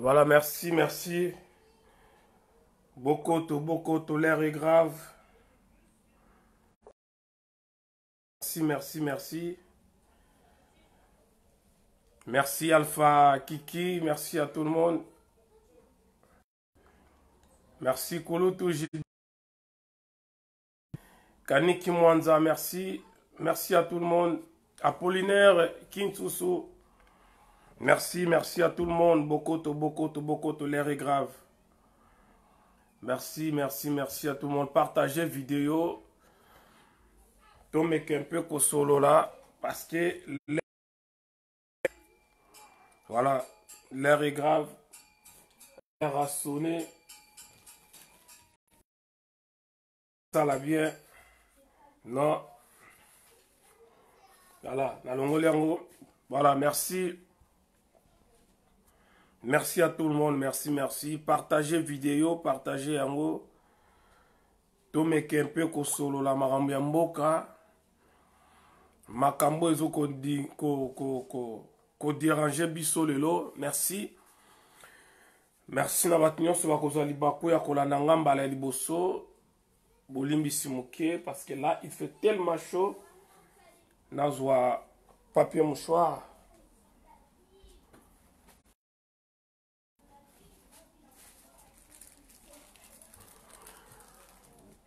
Voilà, merci, merci. Bokoto, Bokoto, l'air est grave. Merci, merci, merci. Merci Alpha Kiki, merci à tout le monde. Merci Kulutu Kaniki Mwanza, merci. Merci à tout le monde. Apollinaire Kintusu, merci, merci à tout le monde. Bokoto, Bokoto, Bokoto, l'air est grave. Merci, merci, merci à tout le monde. Partagez vidéo. Tomeka un peu kosolola parce que voilà, l'air est grave. L'air a sonné. Ça la bien. Non. Voilà, nalongoli yango. Voilà, merci. Merci à tout le monde, merci, merci. Partagez vidéo, partagez yango. Tomeka un peu kosolola makambo ya mboka. Makambo ezo ko ko ko ko ko déranger biso lelo. Merci. Merci na bato nyonso bakozwa libaku ya kolanda nga mbala ya liboso. Bolimbisi moke parce que là il fait tellement chaud. Nazwa papier mouchoir.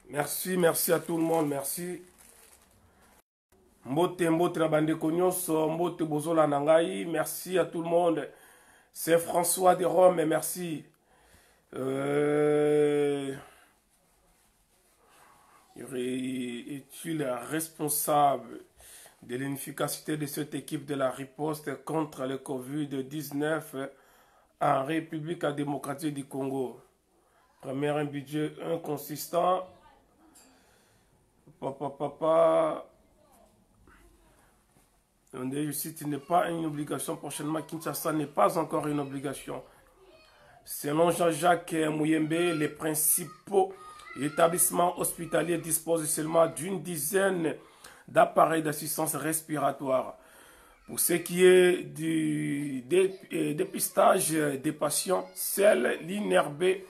Merci, merci à tout le monde, merci. Mbote, mbote na bandeko nyonso, mbote bozolanda ngai, merci à tout le monde. C'est François de Rome, merci. Es-tu responsable de l'inefficacité de cette équipe de la riposte contre le Covid-19 en République démocratique du Congo? Premier, un budget inconsistant. Papa, papa. Ce n'est pas une obligation. Prochainement, Kinshasa n'est pas encore une obligation. Selon Jean-Jacques Muyembe, les principaux établissements hospitaliers disposent seulement d'une dizaine d'appareils d'assistance respiratoire. Pour ce qui est du dépistage des patients, seule l'INRB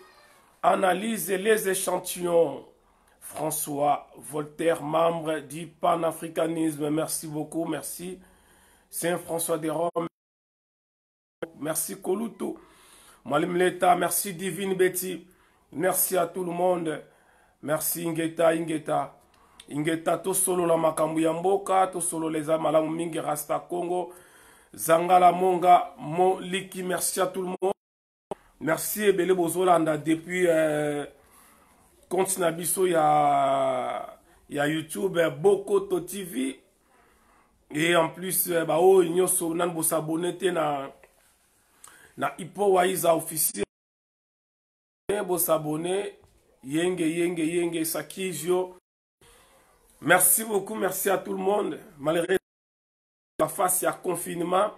analyse les échantillons. François Voltaire, membre du panafricanisme, merci beaucoup, merci. Saint-François de Rome, merci Koluto. Malim Leta, merci Divine Betty, merci à tout le monde, merci Ingeta, Ingeta. Ingeta tosolola makambo ya mboka, tosolola eza malamu mingi Rasta Congo, Zangala Monga, Moliki, merci à tout le monde. Merci ebele bozolanda depuis compte na biso ya YouTube Bokoto TV. Et en plus ba oyo nyonso nanu bosabonné te na Hippo Waiza officiel, bosabonné yenge yenge yenge sakizio. Merci beaucoup, merci à tout le monde. Malgré la face ya confinement,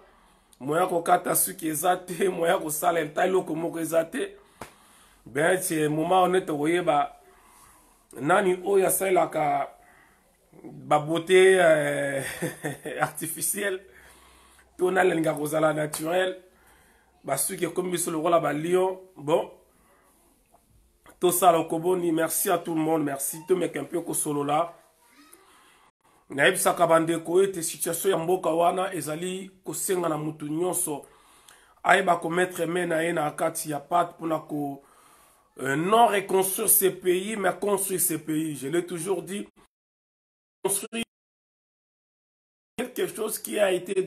moya kokata suki eza te, moya kosala ata eloko moko eza te. Ben c'est moment on tokoyeba nani oyo asalelaka ba beauté artificielle to nani alingaka kozala naturel. Basuki ekomi biso lokola ba lion. Bon, tosala okoboni. Merci à tout le monde, merci. Tomeka un peu kosolola. Nayebisaka bandeko ete situation ya mboka wana ezali kosenga na mutu nyonso ayeba komettre main na ye na kati ya pâte mpona ko non reconstruire ce pays, mais construire ce pays. Je l'ai toujours dit, construire quelque chose qui a été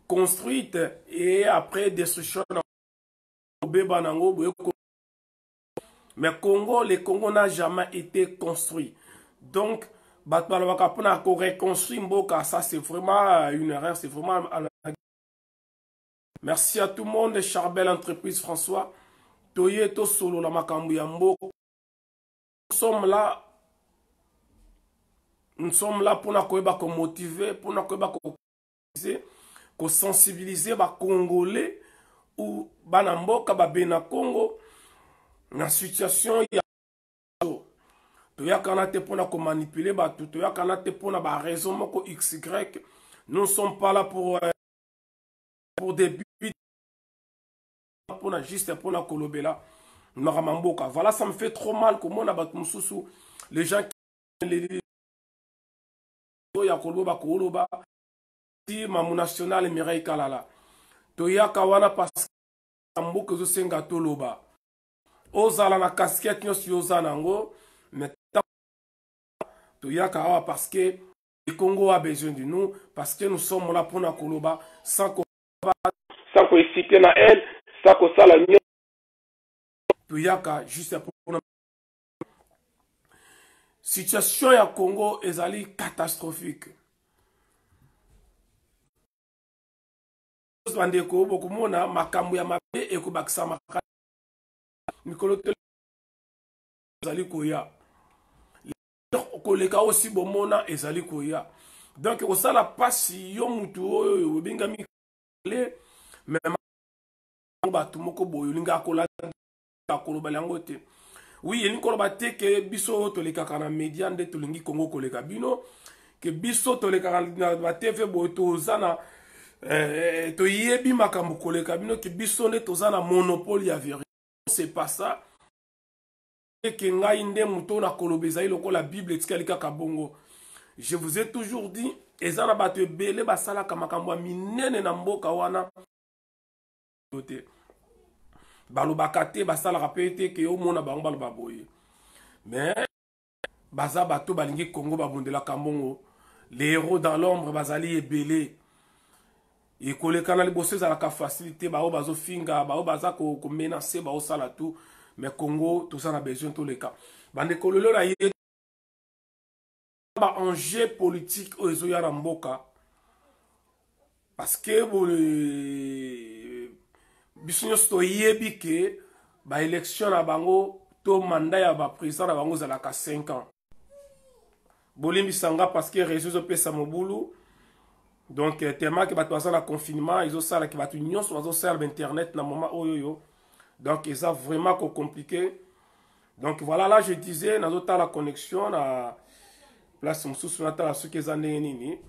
construite et après destruction mais Congo, le Congo n'a jamais été construit. Donc bato balobaka mpona koreconstruire mboka, ça c'est vraiment une erreur, c'est vraiment. Merci à tout le monde. Charbel Entreprise François, toye tosolola makambo ya mboka. Nous sommes là, nous sommes là mpona koyeba komotiver, mpona koyeba kosensibiliser bacongolais ou bana mboka babena Congo na situation ya toyaka na te mpona komanipuler bato, toyaka na te mpona baraison moko xy. Nous ne sommes pas là pour des buts. mpona juste mpona kolobela makambo ya mboka. Voilà, ça me fait trop mal komona bato mosusu, les gens ya koloba koloba ti mamu national Mireille Kalala. Toyaka wana parce mboka ezosenga toloba. Ozala na casquette nyonso yo oza nango, mais toyaka awa parce que le Congo a besoin de nous, parce que nous sommes là mpona koloba sans koexciter na haine, sans kosala nyonso. Toyaka juste mpona situation ya Congo ezali catastrophique. Bandeko, bokomona makambo ya mabe ekobakisama mikolo ezali koya, koleka osi bomona ezali koya. Donc ekosala mpasi yo mutu oyo obengami le me bato moko boye olingaka kolanda koloba yango te. Oui, elingi koloba te ke biso oyo tolekaka na media nde tolingi Kongo koleka bino, ke biso tolekaka na baTV boye toza na toyebi makambo koleka bino, ke biso nde toza na monopole ya vérité. C'est pas ça ke ngai nde moto na koloba ezali lokola Bible etikali kaka bongo. Je vous ai toujours dit, eza na bato ebele basalaka makambo ya minene na mboka wana te, balobaka te, basalaka mpe te ke omona bango baloba boye, mais baza bato balingi Kongo, babundelaka mbongo. Les héros dans l'ombre bazali ebele. Ekoleka na liboso ezalaka facile te. Bao bazofinga, bao baza komenacer, baosala tout, mais Congo toza na besoin toleka. Bandeko, lelo na ye baenjeu politique oyo ezoya na mboka, parce que biso nyonso toyebi ke baélection na bango to mandat ya baprésident na bango ezalaka 5 ans. Bolimbisa nga parce que réseau ezopesa mobulu. Donc tellement ke bato baza na confinement, ezosalaki bato nyonso bazosala bainternet na moment oyo oyo, donc eza vraiment kocompliquer. Donc voilà, là je disais, nazotala connexion na place mosusu, natala soki eza ndenge nini.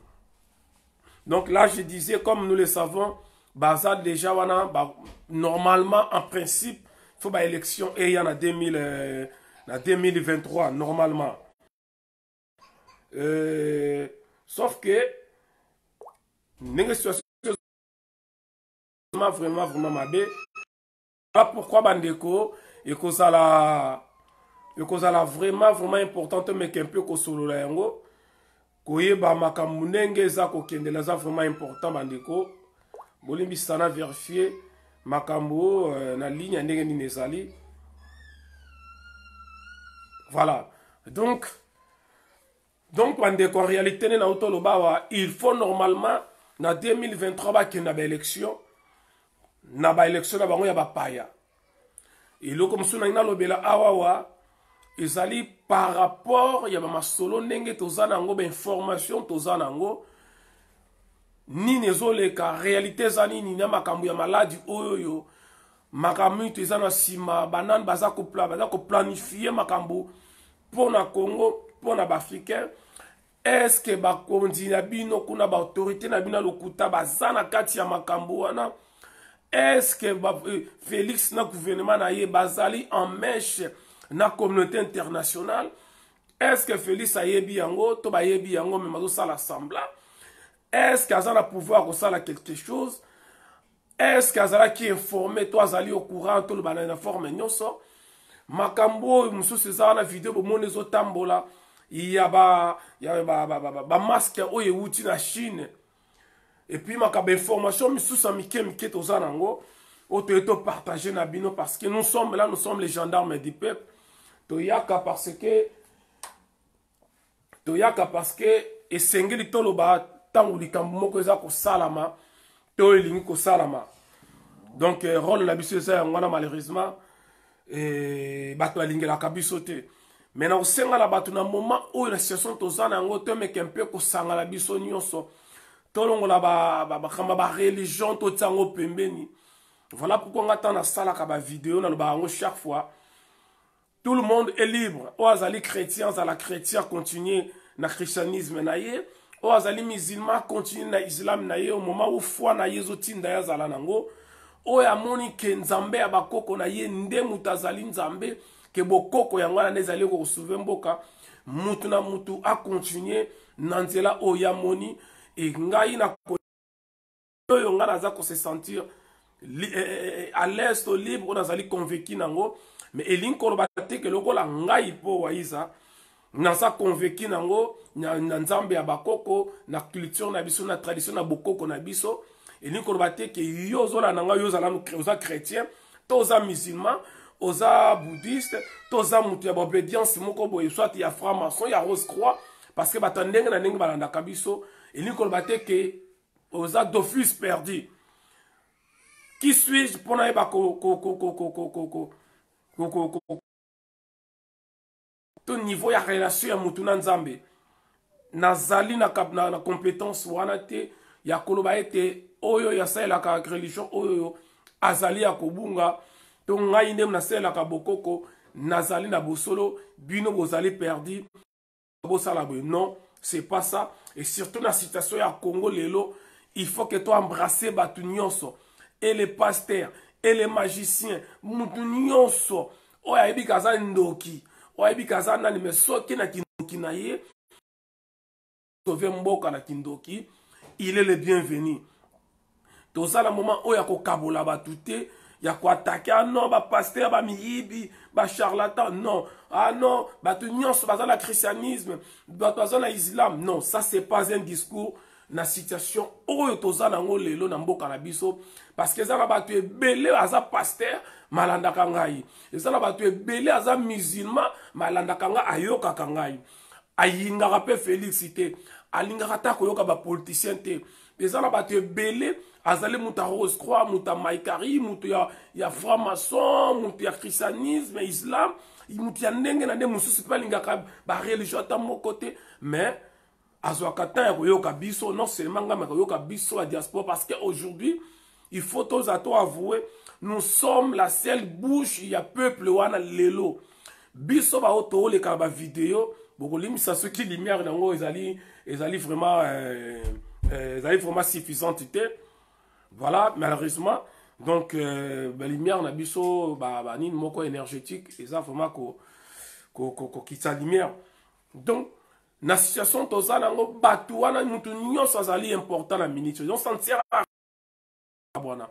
Donc là je disais, comme nous le savons, baza déjà wana ba, normalement, en principe, faut baélection eya na 2000, na 2023 normalement, sauf que ndenge situation vraiment vraiment mabe. Pourquoi, bandeko, ekozala vraiment vraiment important tomeka un peu kosolola yango, koyeba makambo ndenge eza kokendela, eza vraiment important. Bandeko, bolimbisa, na vérifier makambo na ligne ya ndenge nini ezali. Voilà, donc bandeko, en réalité nde nauti oloba awa, il faut normalement na 2023 bakende na baélection, na baélection na bango ya bapaya. Eloko mosusu nangi nalobela awawa ezali par rapport ya bamasolo ndenge toza na yango, bainformation toza na yango, nini ezoleka, réalité eza nini na makambo ya maladi oyo oyo makambo mito eza na nsima, banani baza koplanifier makambo mpo na Congo, mpo na baafricain. Est-ce bakonzi na bino kuna, baautorité na bino ya lokuta, baza na kati ya makambo wana? Est-ce eh, Félix na gouvernement na ye bazali en mèche na communauté internationale? Est-ce que Félix ayebi yango to bayebi yango me bazosala semblant? Est-ce que aza na pouvoir kosala quelque chose? Est-ce que azalaki informé to azali au courant? Toloba na forme nyonso makambo oyo mosusu eza wana. Video bomoni ezotambola ya bamasque oyo ewuti na Chine, et puis makambo information misusu ya mike mike toza nango oyo toye topartage na bino, parce que nous sommes là, nous sommes les gendarmes du peuple. Toyaka parce que esengeli toloba ntango likambo moko eza kosalama to elingi kosalama. Donc rôle na biso eza yango wana. Malheureusement bato balingelaka biso te, mais na kosenga na bato na moment oyo, na situation toza na yango, tomeke mpe kosangana biso nyonso, tolongola makambo ya bareligion, totia yango pembeni. Voilà pourquoi nga ntango nasalaka bavideo, nalobaka yango chaque fois: tout le monde est libre. Oyo azali chrétien, azala chrétien, continue na christianisme na ye. Oyo azali musulman, continue na islam na ye au moment où foi na ye ezotinda ye azala nango. Oyo amoni ke Nzambe ya bakoko na ye nde moto azali Nzambe, ke bokoko yango wana nde ezali kosauve mboka. Mutu na mutu akontinue na nzela oyo amoni. E ngai na oyo ngai naza kose sentir à l'aise to libre, oyo nazali convaincu nango. Mais elingi koloba te ke lokola ngai mpo Wayiza naza convaincu nango na Nzambe ya bakoko, na culture na biso, na tradition, na bokoko na biso, elingi koloba te ke yo ozolanda ngai, yo ozala oza chrétien to oza musulman, oza bouddhiste to oza moto ya baobédience moko boye, soit ya franc maçon, ya rose croix, parce que bato ya ndenge na ndenge balandaka biso. Elingi koloba te ke oza d'office perdu. Qui suis-je mpo nayeba to niveau ya relation ya mutu na Nzambe? Nazali na compétence wana te ya koloba ete oyo asalelaka religion oyo azali ya kobunga, to ngai nde nasalelaka bokoko nazali na bosolo, bino bozali perdu, bosala boye. Non, c'est pas ça. Et surtout na situation ya Congo lelo, il faut que to embrasser bato nyonso, et les pasteurs et les magiciens, mutu nyonso oyo ayebi ka aza ndoki, oyo ayebi ka aza nani. Mais soki na kindoki na ye sauve mboka na kindoki, il est le bienvenu. Toza na moment oyo ya kokabola bato te, ya koattaquer: ah non, bapasteur bamiyibi, bacharlatan, non, ah non, bato nyonso baza na christianisme, bato baza na islam. Non, ça, c'est pas un discours na situation oyo toza nango lelo na mboka na biso, parce que eza na bato ebele aza pasteur malandaka ngai, eza na bato ebele aza musulman malandaka ngai, ayokaka ngai, ayingaka mpe Félix te, alingaka ata koyoka bapoliticien te. Eza na bato ebele azali moto ya rose croix, moto ya maikari, moto ya franc maçon, moto ya christianisme, islam, moto ya ndenge na nde mosusu mpe alingaka bareligion ata moko te, mais azwaka temps ya koyoka biso, non seulement ngai, mais koyoka biso ya diaspora, parce que aujourd'hui, il faut toza to avouer, nous sommes la seule bouche ya peuple wana lelo. Biso bao tooleka na bavideo, bokolimisa soki lumière nango ezali vraiment suffisante te. Voilà, malheureusement. Donc balumière na biso, banini moko énergétique eza vraiment kokitisa lumière. Donc na situation toza nango, bato wana, mutu nyonso azali important na minute. Donc ça ne sert à wana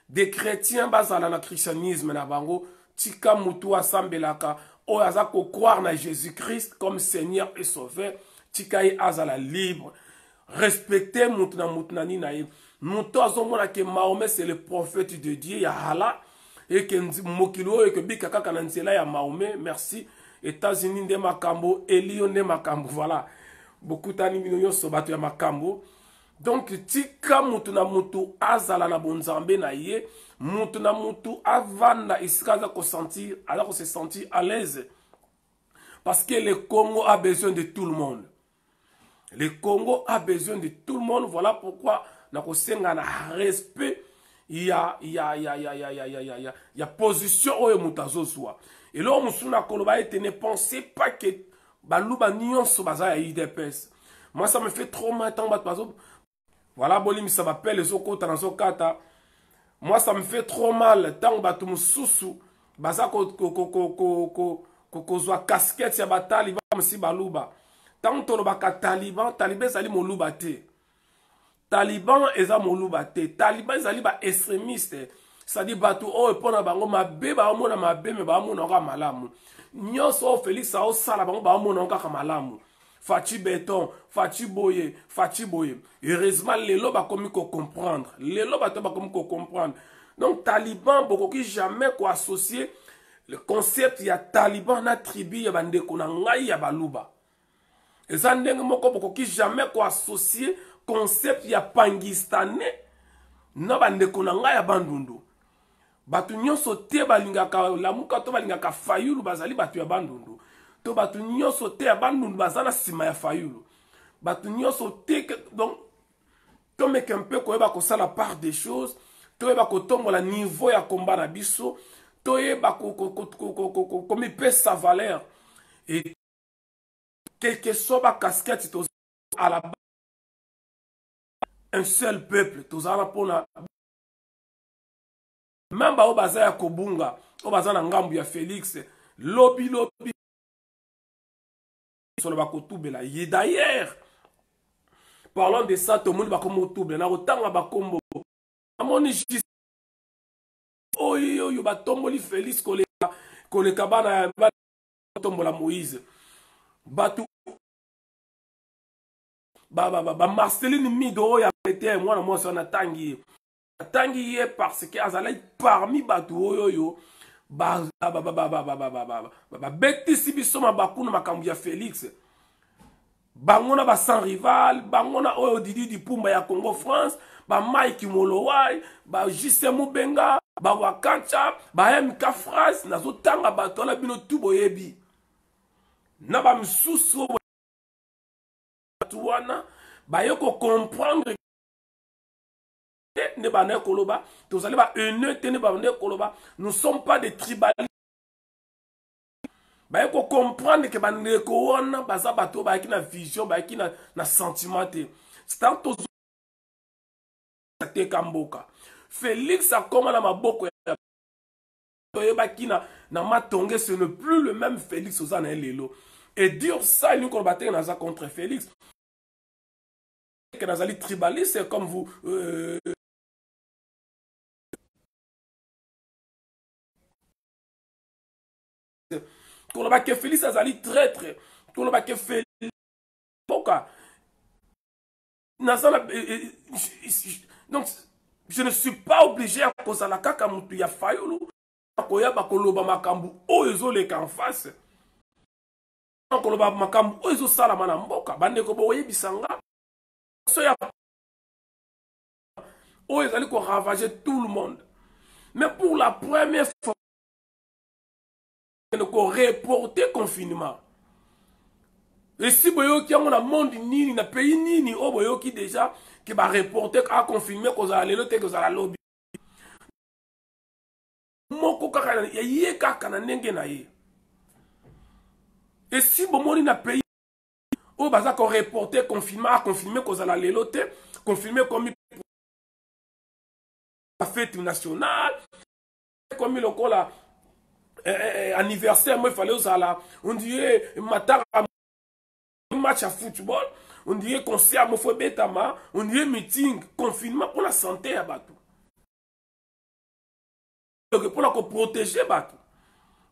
des chrétiens bazala na christianisme na bango. Tika mutu asambelaka, oyo aza kocroire na Jésus Christ comme Seigneur et Sauveur, tika ye azala libre. Respecte mutu na mutu na nini na ye. Moto azomona ke Mahomet, c'est le prophète de Dieu, ya Allah, eke mokili oyo ekobika kaka na nzela ya Mahomet. Merci. États-Unis nde makambo, eliyo nde makambo. Voilà, bokutani bino nyonso bato ya makambo. Donc tika mutu na mutu azala na bonzambe na ye, mutu na mutu avanda esika aza kosentir, aza kose sentir à l'aise, parce que le Congo a besoin de tout le monde. Le Congo a besoin de tout le monde. Voilà pourquoi nakosenga na respect ya position oyo moto azozwa. Eloko mosusu nakoloba ete ne pensez pas que baluba nyonso baza ya UDPS. Moi, ça me fait trop mal ntango bato bazo, voilà, bolimisa, bapele ezokota, nazokata. Moi, ça me fait trop mal ntango bato mosusu baza kozwa casquette ya bataliban mosi baluba. Ntango tolobaka taliban, taliban ezali moluba te, taliban eza moluba te. Taliban ezali baextrémiste, c'est-à-dire bato oyo mpo na bango mabe baomona mabe, mais baomona kaka malamu. Nyonso oyo Félix aosala, bango baomona kaka malamu. Fatshi béton, Fatshi boye, Fatshi boye. Heureusement, lelo bakomi kocomprendre, lelo bato bakomi kocomprendre. Donc taliban, bokoki jamais koassocier le concept ya taliban na tribu ya bandeko na ngai ya baluba. Eza ndenge moko bokoki jamais koassocier concept ya pangistanais na bandeko na ngai ya Bandundu. Bato nyonso te balingaka Lamuka to balingaka Fayulu bazali bato ya Bandundu, to bato nyonso te ya Bandundu baza na nsima ya Fayulu, bato nyonso te. Donc tomeka mpe koyeba kosala part des choses, toyeba kotombola niveau ya komba na biso, toyeba komipesa valeur. Et quelque soit bacasquette, toza à la base un seul peuple, tozala mpona Même baoyo baza ya kobunga, oyo baza na ngambu ya Félix, lobi lobi solo bakotubela ye. D'ailleurs, parlant de ça, tomoni bakoma otubela na kotanga bakombo, amoni juste oyo oyo batomboli Félix koleka koleka bana batombola Moïse, bato ba Marceline Mido oyo ete mwana mwasi wana atangi ye, atangi ye parce que azalaki parmi bato oyo oyo babetisi biso mabaku na makambo ya Félix. Bango na ba Sans Rival, bango na oyo Didi Dipumba ya Congo France, ba Mike Molowai, ba Justin Mubenga, bawakancha, ba MK France. Nazotanga bato wana, bino tu boyebi na bamisusu. Bato wana baye kocomprendre nde banda koloba tozali ba haineux te, nde banda koloba nous sommes pas des tribalistes. Baye kocomprendre ke bandeko wana baza bato oyo bayaki na vision, bayaki na sentiment te. C'est tozoteka mboka. Félix akóma na maboko ya toyebaki na Matonge, ce n'est plus le même Félix oza na ye lelo. Et dire ça elingi koloba teke naza contre Félix, ke nazali tribaliste comme vous. Koloba ke Félix azali traître, koloba ke Félix mboka naza na, donc je ne suis pas obligé ya kozala kaka motu ya Fayulu. Koyaba koloba makambo oyo ezoleka en face, koloba makambo oyo ezosalama na mboka. Bandeko, boyebisa nga so ya oyo ezali koravager tout le monde, mais pour la première fois koreporter confinement, esi boyoki yango na monde nini, na pays nini oyo boyoki déjà ke bareporter aconfirme kozala lelo te, kozala lobi? Moko kaka ya ye kaka na ndenge na ye. Esi bomoni na pays oyo baza koreporter confinement, aconfirme kozala lelo te, confirme komi fête nationale, komi lokola anniversaire mo efale ozala, on dirait matanga, match ya football, on dirait concert mofo ebetama, on dirait meeting. Confinement mpona santé ya bato, mpona koprotéger bato,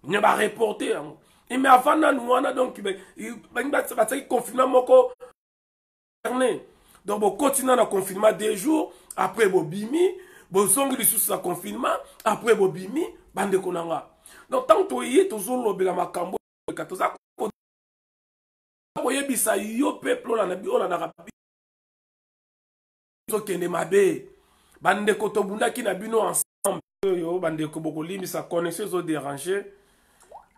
ne bareporter yango. Mais avant nanu wana, donc bangi batiaki confinement moko, donc bokoti na confinement 2 jours, après bobimi, bozongi lisusu na confinement, après bobimi. Bandeko na nga, donc ntango toye tozolobela makambo, toza koyebisa yo peuple olandaka, tokende mabe. Bandeko, tobundaki na bino ensemble. Oyo bandeko bokolimbisa, connexion ezodéranger,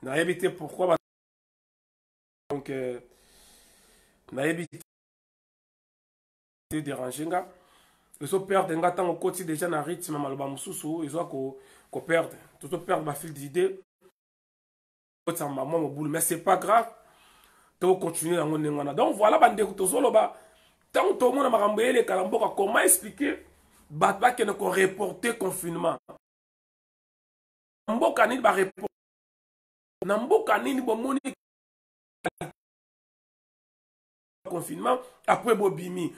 nayebi te pourquoi. Donc nayebi te, déranger nga, ezoperdre nga. Ntango okoti déjà na rythme, maloba mosusu ezwa koperdre, tozoperdre bafil d'idée, otisama mwa mobulu, mais c'est pas grave, tokontinue yango ndenge wana. Donc voilà, bandeko, tozoloba ntango tomona makambo eleka na mboka, comment expliquer bato bakende koreporter confinement? Mboka nini bareport? Na mboka nini bomoni confinement, après bobimi?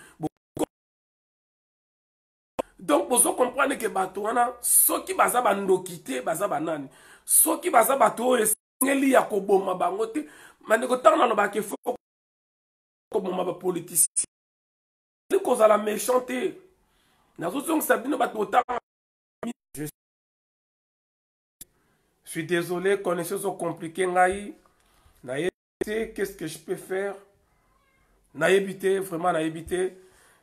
Donc bozo comprendre ke bato wana, soki baza bandoki te, baza banani? Soki baza bato oyo esengeli ya koboma bango te. Bandeko, ntango nalobaka efo koboma bapoliticien, kozala méchant te, nazozongisa bino bato botanga. Je suis désolé, connexion so compliqué, ngai nayebi te qu'est-ce que je peux faire, nayebi te, vraiment nayebi te.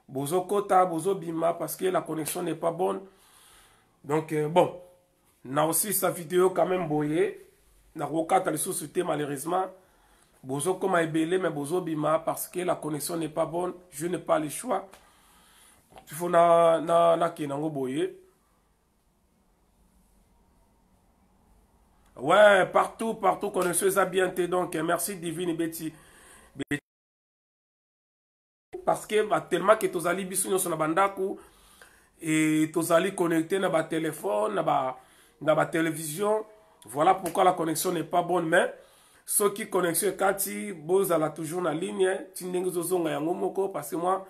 Bozokota, bozobima parce que la connexion n'est pas bonne. Donc bon, na aussi sa vidéo quand même boye, nakokata lisusu te. Malheureusement bozokoma ebele, mais bozobima parce que la connexion n'est pas bonne. Je n'ai pas le choix, il faut na na nakende yango boye. Ouais, partout, partout, connexion eza bien te. Donc merci Divine Betty, parce que ba, tellement que tozali biso nyonso na bandako e tozali connecté na batelefone na ba na batelevizio. Voilà pourquoi la connexion n'est pas bonne, mais soki connexion ekati, bozala toujours na ligne ti ndenge ezozonga yango moko, parce que moi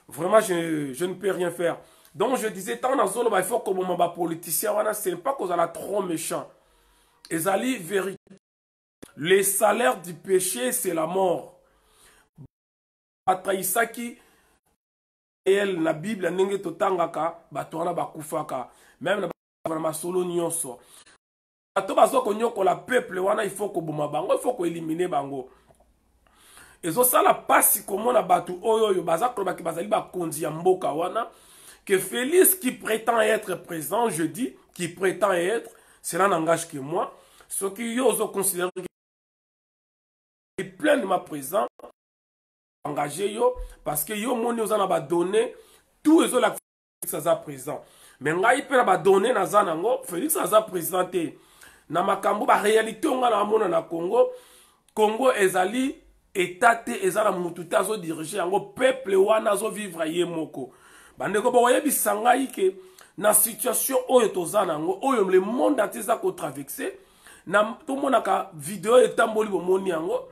vraiment je ne peux rien faire. Donc je disais, ntango nazoloba il faut koboma bapoliticien wana, ce n'est pas kozala trop méchant, ezali vérité. Le salaire du péché, c'est la mort. Batrahisaki el na Bible, ndenge totangaka, bato wana bakufaka même na masolo nyonso. Bato baza konyokola peuple wana, il faut koboma bango, il faut koéliminer bango. Ezosala mpasi komona bato oyo baza kolobaki bazali bakonzi ya mboka wana, que Félix qui prétend être président, je dis qui prétend être, cela n'engage que moi. Soki yo ozoconsidérer pleinement présent, engagé yo, parce que yo moni oza na badonnées tout ezolakisa aza président. Mais ngai mpe na badonnées naza nango, Félix aza président te. Na makambo baréalité oyo ngai na amona na Congo, Congo ezali état te, eza na mutu te azodirige yango, peuple wana azovivre ye moko. Bandeko, bokoyebisa ngai ke na situation oyo toza nango, oyo le monde entier eza kotraverse na, tomonaka video etamboli, bomoni yango,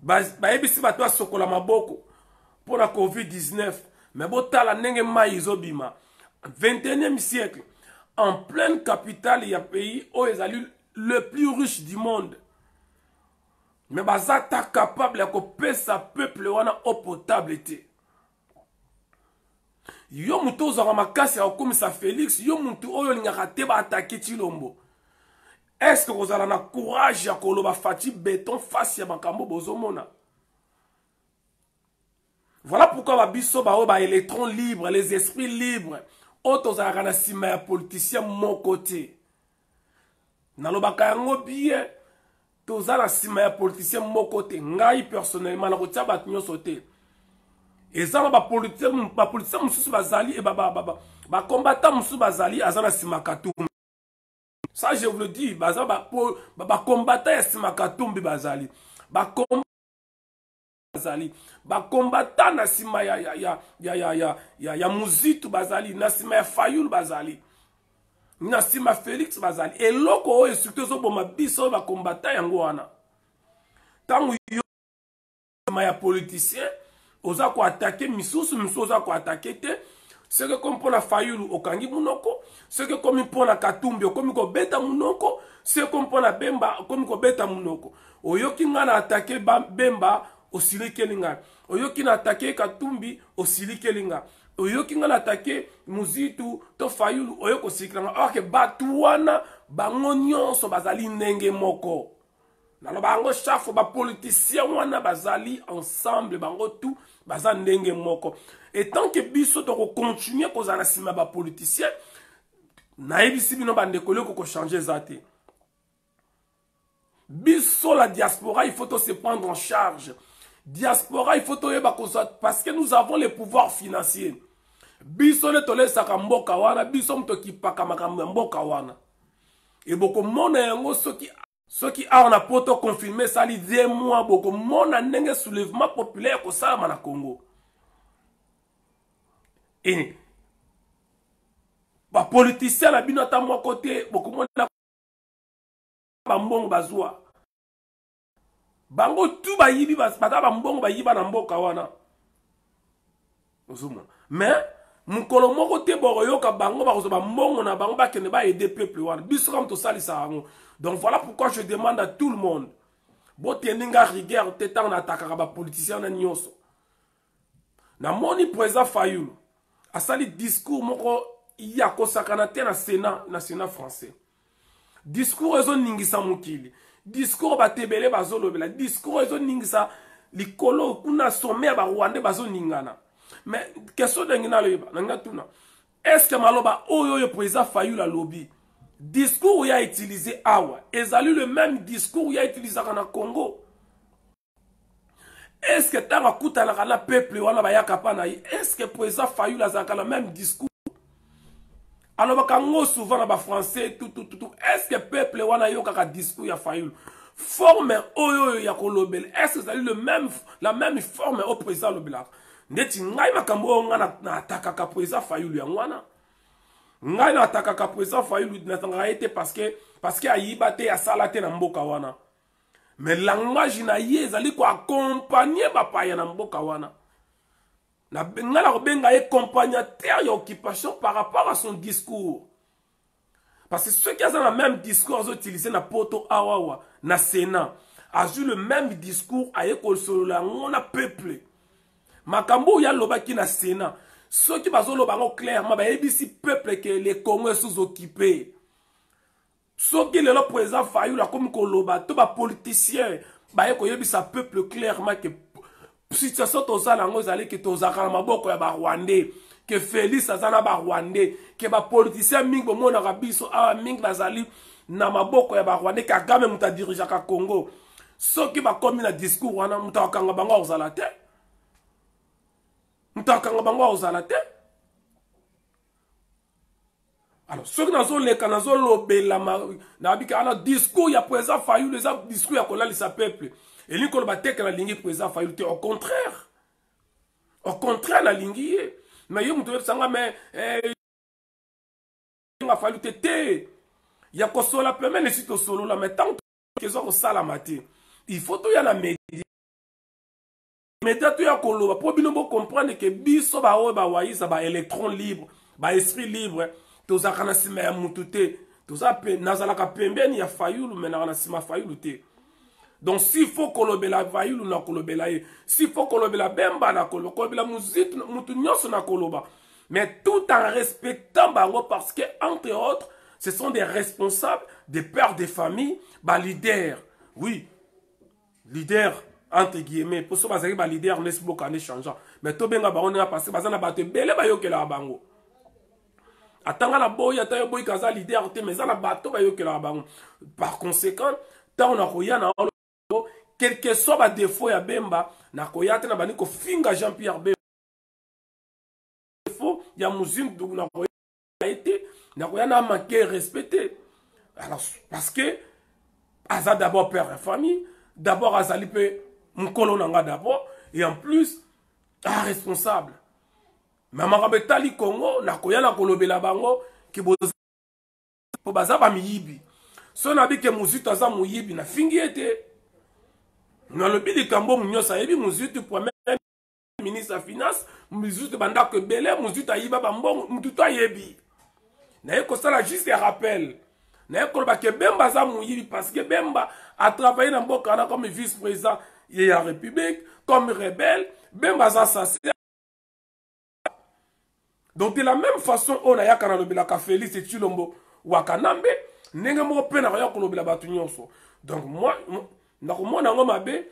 bayebisi bato basokola maboko mpona COVID-19, mais botala ndenge mai ezobima. 21e siècle, en pleine capitale ya pays oyo ezali le plus riche du monde, mais baza ta capable ya kopesa peuple wana eau potable te. Yo motu ozwaka makasi ya kokomisa Félix, yo motu oyo olingaka te baattaquer Tshilombo, est-ce kozala na courage ya koloba Fatshi Béton face ya makambo bozomona? Voilà pourquoi babiso baoyo baélectron libre, les esprits libres, oyo tozalaka na nsima ya politicien moko te, nalobaka yango bien, toza na nsima ya politicien moko te. Ngai personnellement nakotia bato nyonso te. Eza na bapoliticien mosusu bazali, bacombattant mosusu bazali, aza na nsima Katumbi. Ça, je vous le dis, baza bacombattant ya nsima Katumbi, bazali bazali bacombattant na nsima ya Muzitu, bazali na nsima ya Fayulu, bazali na nsima Félix, bazali. Eloko oyo surtout ezoboma biso oyo bacombattant, yango wana. Ntango yo nsima ya politicien oza koattaquer misusu, misusu oza koattaquer te. Soki ekomi mpona Fayulu, okangi munoko. Soki ekomi mpona Katumbi, okomi kobeta munoko. Soki ekomi mpona Bemba, okomi kobeta munoko. Oyoki ngai na attaquer Bemba, osilikeli ngai. Oyoki na attaquer Katumbi, osilikeli ngai. Oyoki ngai na attaquer Muzitu to Fayulu, oyo kosilikela ngai. Or bato wana bango nyonso bazali ndenge moko. Naloba yango chaque fois, bapoliticien wana bazali ensemble, bango tout baza ndenge moko. Et tant que biso tokocontinue kozala na nsima ya bapoliticien, nayebisi bino bandeko, eloko kochanger eza te. Biso la diaspora, il faut to se prendre en charge. Diaspora, il faut toyeba kozwa, parce que nous avons les pouvoirs financiers. Biso nde tolesaka mboka wana, biso moto ekipaka makambo ya mboka wana. Ebokomona yango soki awa na Poto confinement esali 2 mois, bokomona ndenge soulèvement populaire kosalama na Congo. E bapoliticien na bino ata moko te, bokomona bambongo bazwa, bango tu bayibi, baza bambongo bayiba na mboka wana, ozomona. Mais mokolo moko te bokoyoka bango bakozwa bambongo na bango, bakende baaider peuple wana. Biso kama tosalisaka yango. Donc voilà pourquoi je demande à tout le monde, botendi nga rigueur te ntango naattaquaka bapoliticien wana nyonso. Namoni président Fayulu asali discours moko ya kosakana te na Sénat, na Sénat français. Discours ezoningisa mokili, discours bato ebele bazolobela, discours ezoningisa likolo kuna, sommet ya Barwandais bazoningana. Mais question ndenge naloyeba nanga tuna: est ce que maloba oyo président Fayulu alobi, discours oyo autiliser awa, ezali le même discours oyo autilisaka na Congo? Est ce que ntango akutanaka na peuple wana, bayaka mpa na ye, est ce que président Fayulu azalaka na même discours? Alobaka yango souvent na bafrançais tutututu. Est ce que peuple wana ayokaka discours ya Fayulu? Forme oyo ya kolobela, est ce que ezali le même, la même forme oyo président alobelaka? Ndeti ngai, makambo oyo ngai naattaquaka président Fayulu, yango wana. Ngai natakaka président Fayulu, natangaka ye te parce que ayiba te, asala te na mboka wana, mais langage na ye ezali koaccompagner bapaya na mboka wana. Ngai nakobenga ye accompagnateur ya occupation par rapport à son discours, parce que soki aza na même discours azoutiliser na Poto awawa na Sénat, azwi le même discours, aye kosolola yango na peuple. Makambo oyo alobaki na Sénat, soki bazoloba yango clairement, bayebisi peuple ke le Congo est sous occupé. Soki lelo président Fayulu akomi koloba to bapoliticien baye koyebisa peuple clairement ke situation tozala yango ezali ke tozalaka na maboko ya Barwandais, ke Félix aza na Barwandais, ke bapoliticien mingi bomonaka biso awa mingi bazali na maboko ya Barwandais, Kagame moto adirigeaka Congo, soki bakomi na discours wana, moto akokanga bango akozala te, moto akokanga bango akozala te. Alors soki nazoleka, nazolobela, nabika ana discours ya président Fayulu eza discours ya kolalisa peuple, elingi koloba te ke nalingi président Fayulu te. Au contraire, au contraire, nalingi ye. Mais ye moto oyebisanga, mais nga Fayulu te te ya kosola pembeni, esi tosolola. Mais ntango eza kosalama te, il faut toya na média, toya koloba mpo bino bocomprendre ke biso baoyo bawayisa baélectron libre, baesprit libre, tozalaka na nsima ya mutu te. Toza, nazalaka pembeni ya Fayulu, me naka na nsima Fayulu te. Donc s'il faut kolobela Fayulu, na kolobela ye. S'il faut kolobela Bemba, na kolobela Muzitu, mutu nyonso na koloba, mais tout en respectant bango, parce que entre autres ce sont des responsables, des pères de famille, baleader, oui, leader entre guillemets, mpo so bazalaki baleader nesi boka nde changeant. Mais tobenga bango ndenge parce que baza na bato ebele bayokelaka bango. Atanga na boyi, ata yo boyika, aza leader te, mais eza na bato bayokelaka bango. Par conséquent, ntango nakoya na, quel que soit badéfaut ya Bemba, nakoya te na bandi kofinga Jean Pierre Bemba. Défaut ya Muzindu, nakoya ye te, nakoya na manquer respect te. Alors parce que aza d'abord père ya famille, d'abord azali mpe mokolo na nga d'abord, et en plus a responsable. Mais makambo etali Congo, nakoya na kolobela bango ke mpo baza bamiyibi. So nabi ke Mozitu aza moyibi, nafingi ye te, nalobi likambo nyonso ayebi. Mozitu premier ministre ya finance, Mozitu bandako ebele, Mozitu ayiba bambongo, mutu to ayebi. Naye kosala juste rappel, naye koloba ke Bemba aza moyibi, parce que Bemba atravaille na mboka wana comme vice président ya république, comme rebelle. Bemba aza assassin. Donc de la même façon oyo nayaka nalobelaka Félix Tshilombo Wakanambe, ndenge moko mpe nakoya kolobela bato nyonso. Donc moi, nakomona yango mabe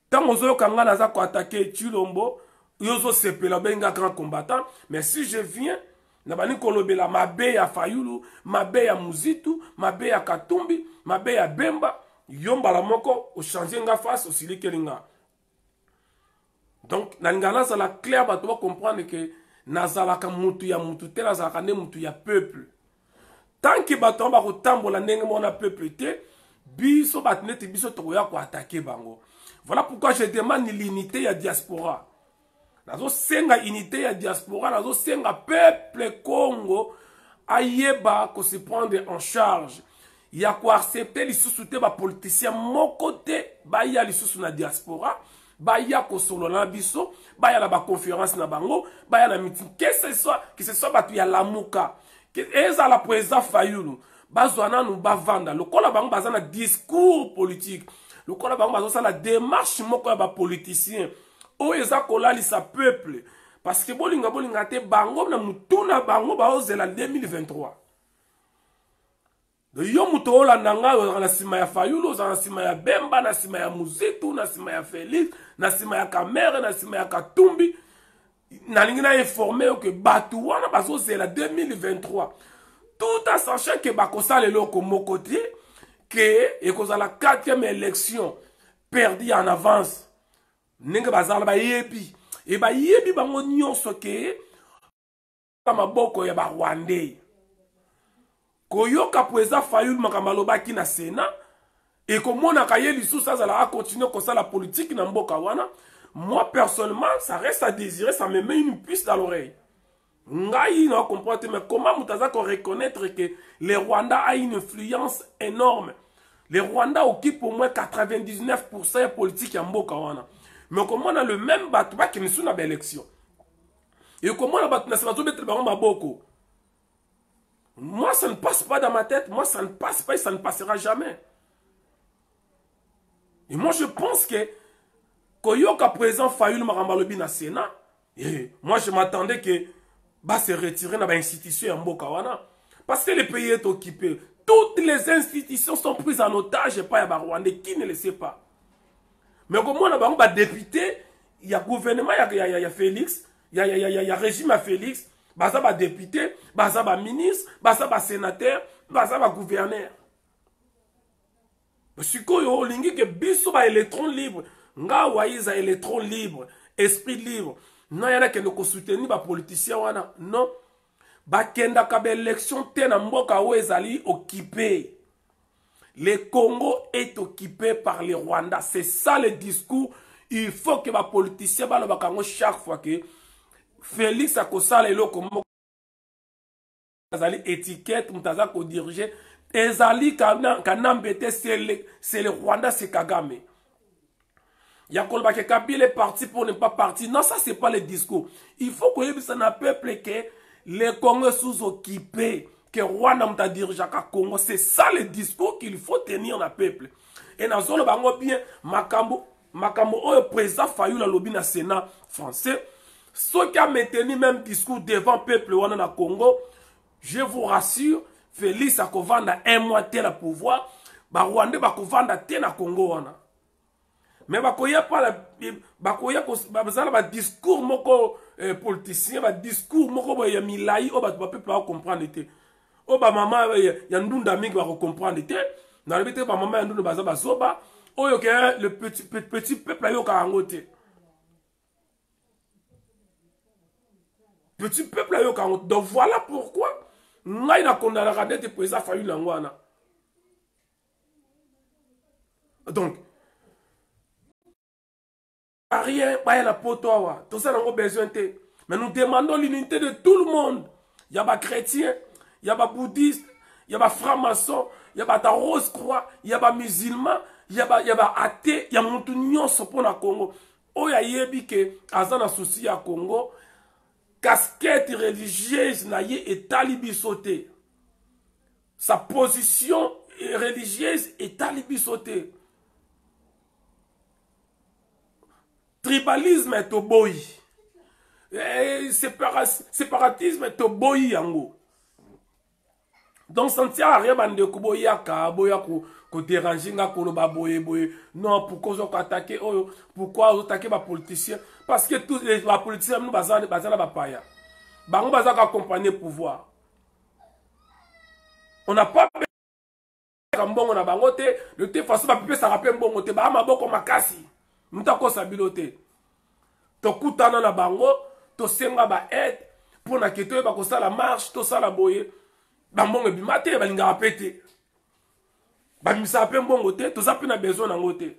ntango ozoyoka ngai naza koattaquer Tshilombo, yo ozosepela, obenga grand combattant. Mais si je viens na bandi kolobela mabe ya Fayulu, mabe ya Muzitu, mabe ya Katumbi, mabe ya Bemba, yo mbala moko ochange nga face, osilikeli nga. Donc nalinga nazala clair, bato bacomprendre ke nazalaka mutu ya mutu te, nazalaka nde mutu ya peuple. Tant ke bato yango bakotambola ndenge moko na peuple te, biso bato neti biso tokoya koattaquer bango. Voilà pourquoi je demande l'unité ya diaspora. Nazosenga unité ya diaspora, nazosenga peuple Congo ayeba kose prendre en charge, ya koaccepter lisusu te bapoliticien moko te baya lisusu na diaspora, baya kosolola na biso, baya na baconférence na bango, baya na meeting, que ce soit bato ya Lamuka, ezala président Fayulu. Bazwa nanu bavanda lokola bango baza na discours politique, lokola bango bazosala démarche moko ya bapoliticien oyo eza kolalisa peuple, parce que bolinga bolinga te, bango na mutu na bango baozela 2023. Yo moto olanda ngai, ozalaka na nsima ya Fayulu, ozala na nsima ya Bemba, na nsima ya Muzitu, na nsima ya Félix, na nsima ya Kamerhe, na nsima ya Katumbi, nalingi na informe yo ke bato wana bazozela 2023, tout en sachant ke bakosala eloko moko te, ke ekozala quatrième élection perdue en avance. Ndenge bazala bayebi e, bayebi bango nyonso ke maboko ya Barwandais. Koyoka po eza Fayulu, makambo alobaki na Sénat, ekomonaka ye lisusu azala acontinue kosala politique na mboka wana, moi personnellement, ça reste à désirer, ça me met une puce dans l'oreille. Ngai na comprendre te, mais comment moto aza ko reconnaître que le Rwanda a une influence énorme? Le Rwanda occupe au moins 99% ya politique ya mboka wana. Mais komona le même bato bakende su na baélection, et komona bato na nsima bazobetela bango maboko, moi, ça ne passe pas dans ma tête. Moi, ça ne passe pas et ça ne passera jamais. Et moi, je pense que koyoka président Fayulu makambo alobi na Sénat, et moi, je m'attendais que ba se retirer dans l'institution ya mboka wana, parce que le pays est occupé. Toutes les institutions sont prises en otage par ya Barwandais qui ne le sait pas. Mais komona bango badéputé ya gouvernement ya Félix, ya régime ya Félix, baza badéputé, baza baministre, baza basénateur, baza bagouverneur. Sikoyo olingi ke biso baélectron libre, nga Waiza, électron libre, esprit libre, naya nakende kosoutenir bapoliticien wana? Non, bakendaka baélection te na mboka oyo ezali occupé. Le Congo est occupé par le Rwanda. C'est ça le discours. Il faut que bapoliticien balobaka yango chaque fois que Félix akosala eloko moko. Azali étiquette, moto aza kodirige ezali Kanambe te, c'est le Rwanda, c'est Kagame. Ya koloba ke Kabila est parti pour ne pas partir, non, ça, c'est pas le discours. Il faut koyebisa na peuple ke le Congo est sous occupé, que Rwanda moto adirigeaka Congo. C'est ça le discours qu'il faut tenir na peuple. Et nazoloba yango bien, makambo oyo président Fayulu alobi na Sénat français, soki amaintenir même discours devant peuple wana na Congo, je vous rassure, Félix akovanda un mois te na pouvoir, Barwandais bakovanda te na Congo wana. Mais bakoya pa, bakoya bazala badiscours moko politicien, badiscours moko boye ya milai oyo bato bapeuple bakocomprendre te, oyo bamama ya ndunda mingi bakocomprendre te. Nalobi te bamama ya ndunda baza bazoba, oyo ke le petit peuple ayokaka yango te. Petit peuple ayoka yango. Donc voilà pourquoi ngai nakondanaka neti président Fayulu yango wana. Donc rien baya na poto awa, toza nango besoin te. Mais nous demandons l'unité de tout le monde, ya bachrétien, ya babouddhiste, ya bafranc-maçon, ya bato rose croix, ya bamusulman, ya baathée, ya motu nyonso mpo na Congo oyo ayebi ke aza na souci ya Congo. Casquette religieuse na ye etali biso te, sa position religieuse etali biso te. Tribalisme toboyi, séparatisme toboyi yango. Donc ça ne sert à rien, bandeko, boyaka boya kodéranger nga, koloba boye boye. Non, pourquoi oza koattaquer oyo? Pourquoi ozoattaquer bapoliticien? Parce que tous les bapoliticien bino baza na bapaya, bango baza koaccompagner pouvoir. On n'a pas mbongo na bango te. De toute façon, bapesaka mpe mbongo te, baa maboko makasi, moto akosa bino te. Tokutana na bango, tosenga baaide mpo na ke toyeba kosala marche, tosala boye, bambongo ebima te. Balingaka mpe te, babimisaka mpe mbongo te, toza mpe na besoin nango te.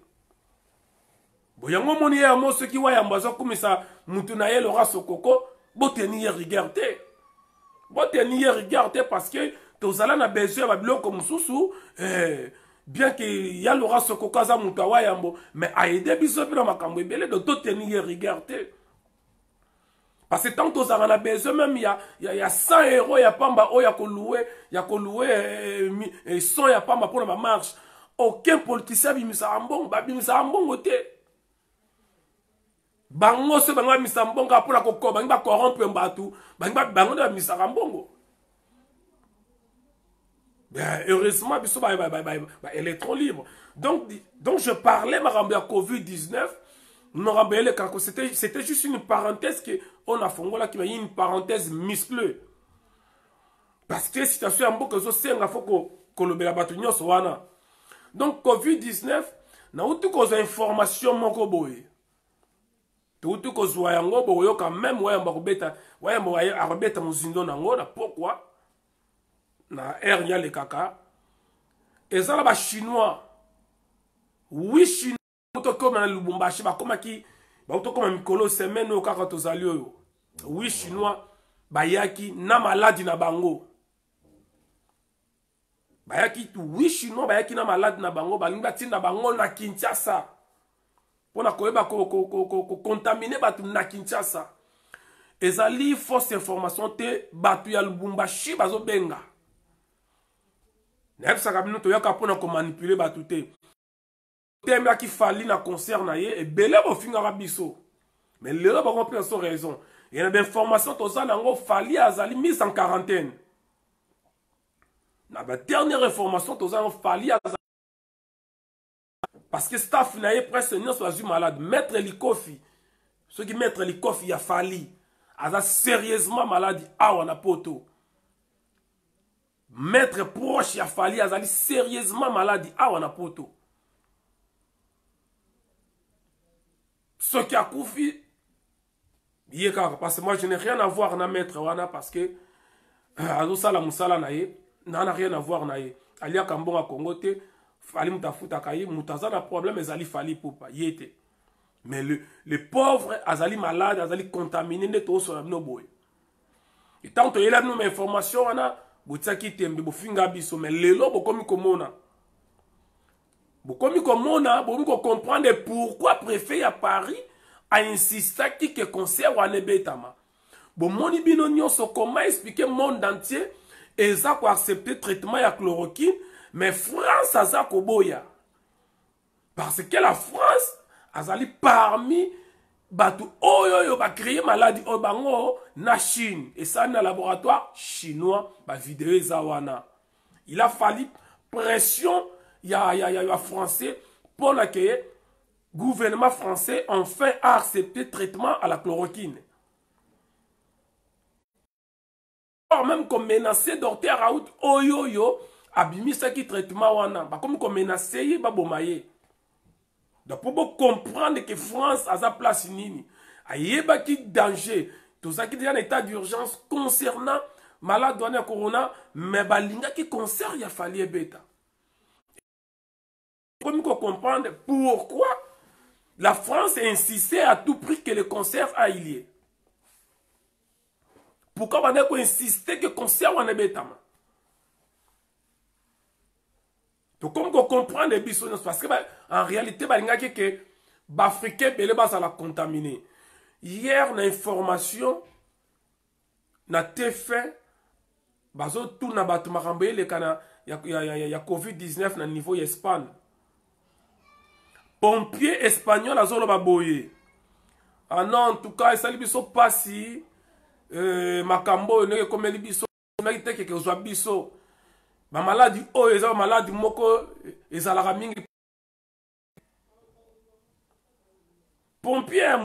Bo yango omoni ye yamo, soki Wayambo azokumisa mutu na ye Laurent Sokoko, boteni ye rigueur te, boteni ye rigueur te, parce que tozala na besoin ya babiloko mosusu. Bien que ya Laurent Sokoko aza moto ya Wayambo, mais aide biso mpe na makambo ebele. Donc toteni ye rigueur te, parce que tant tozalaka na besoin même ya 100 euro ya pamba oyo ya kolouer son ya pamba mpona bamarche, aucun politicien abimisaka mbongo, babimisaka mbongo te. Bango so bango babimisa mbongo mpona bangi bacorrompre bato, bango nde babimisaka mbongo. Ben, heureusement biso ba, ba, ba, ba, ba électron libre. Donc je parlais makambo ya Covid-19, makambo elekaka, c'était juste une parenthèse que on afongolaki, mais une parenthèse musclée, parce que situation ya mboka ezosenga fo kolobela bato nyonso wana. Donc Covid-19, nauti kozwa information moko boye, touti kozwa yango, bokoyoka même Wayambo akobeta, Wayambo akobeta mozindo nango na pokwa na aire alekaka. Eza na bachinois, oui, chinois tokoma na Lubumbashi, bakomaki, bautokoma mikolo, semaine oyo kaka tozali oyo. Oui, chinois. Bayaki na maladi na bango. Bayaki 8 Chinois bayaki na maladi na bango, balingi batinda bango na Kinshasa mpona koyeba kocontamine bato na Kinshasa. Ezali fausse information te, bato ya Lubumbashi bazobenga. Nayebisaka bino toyaka mpona komanipule bato te. Temaki Fally na concert na ye, ebele bofingaka biso. Mais lelo bango mpe so raison. Et na information toza nango, Fally azali mise en quarantaine. Na ba dernière information toza nango, Fally azali parce que staff na ye presque nyonso azwi malade. Maître Likofi, soki Maître Likofi ya Fally aza sérieusement malade awa na poto. Maître proche ya Fally azali sérieusement malade awa na poto. Soki akufi ye kaka, parce que moi je n'ai rien à voir na maître wana, parce que azosala mosala na ye, na na rien à voir na ye. Aliaka mbongo ya Congo te, Fally moto afutaka ye, moto aza na problème ezali Fally Ipupa, ye te. Mais le pauvre azali malade, azali contaminé nde tosola bino boye. Et tant toyela bino ma information wana, botiaki tembe, bofinga biso, mais lelo bokomi komona. Bokomi komona, bokomi ko comprendre pourquoi préfet ya Paris a insistaki que concert wana ebetama. Bomoni bino nyonso comment expliquer monde entier eza ko accepter traitement ya chloroquine, mais France aza koboya. Parce que la France azali parmi bato oyo oyo ba créer maladie oyo bango na Chine, esali na laboratoire chinois, ba vidéo eza wana. Il a fallu pression ya français pour la que gouvernement français enfin a accepté traitement à la chloroquine. Or même comme menacé docteur Raoult oyoyo abimisaki traitement wana, bakomi ko menacer ye baboma ye. Donc pour comprendre que France a sa place nini, ayebaki danger, tozaki déjà en état d'urgence concernant malade wana ya corona, mais balingaki concert ya Fally ebeta. Comme ko comprendre pourquoi la France insistait à tout prix que le concert a eu lieu. Pourquoi bandeko insister que concert wana ebetama? Donc comme ko comprendre biso nyonso, parce que en réalité balingaki que ba Africain ebele bazala contaminé. Hier na information na TF1 bazotuna bato makambo eleka na ya COVID-19 na niveau ya Espagne. Pompier espagnol azoloba boye. Ah non, en tout cas esali biso pasi, makambo oyo ndenge ekomeli biso, maki te keke kozwa biso. Ba maladi oyo eza ba maladi moko ezalaka mingi. Pompier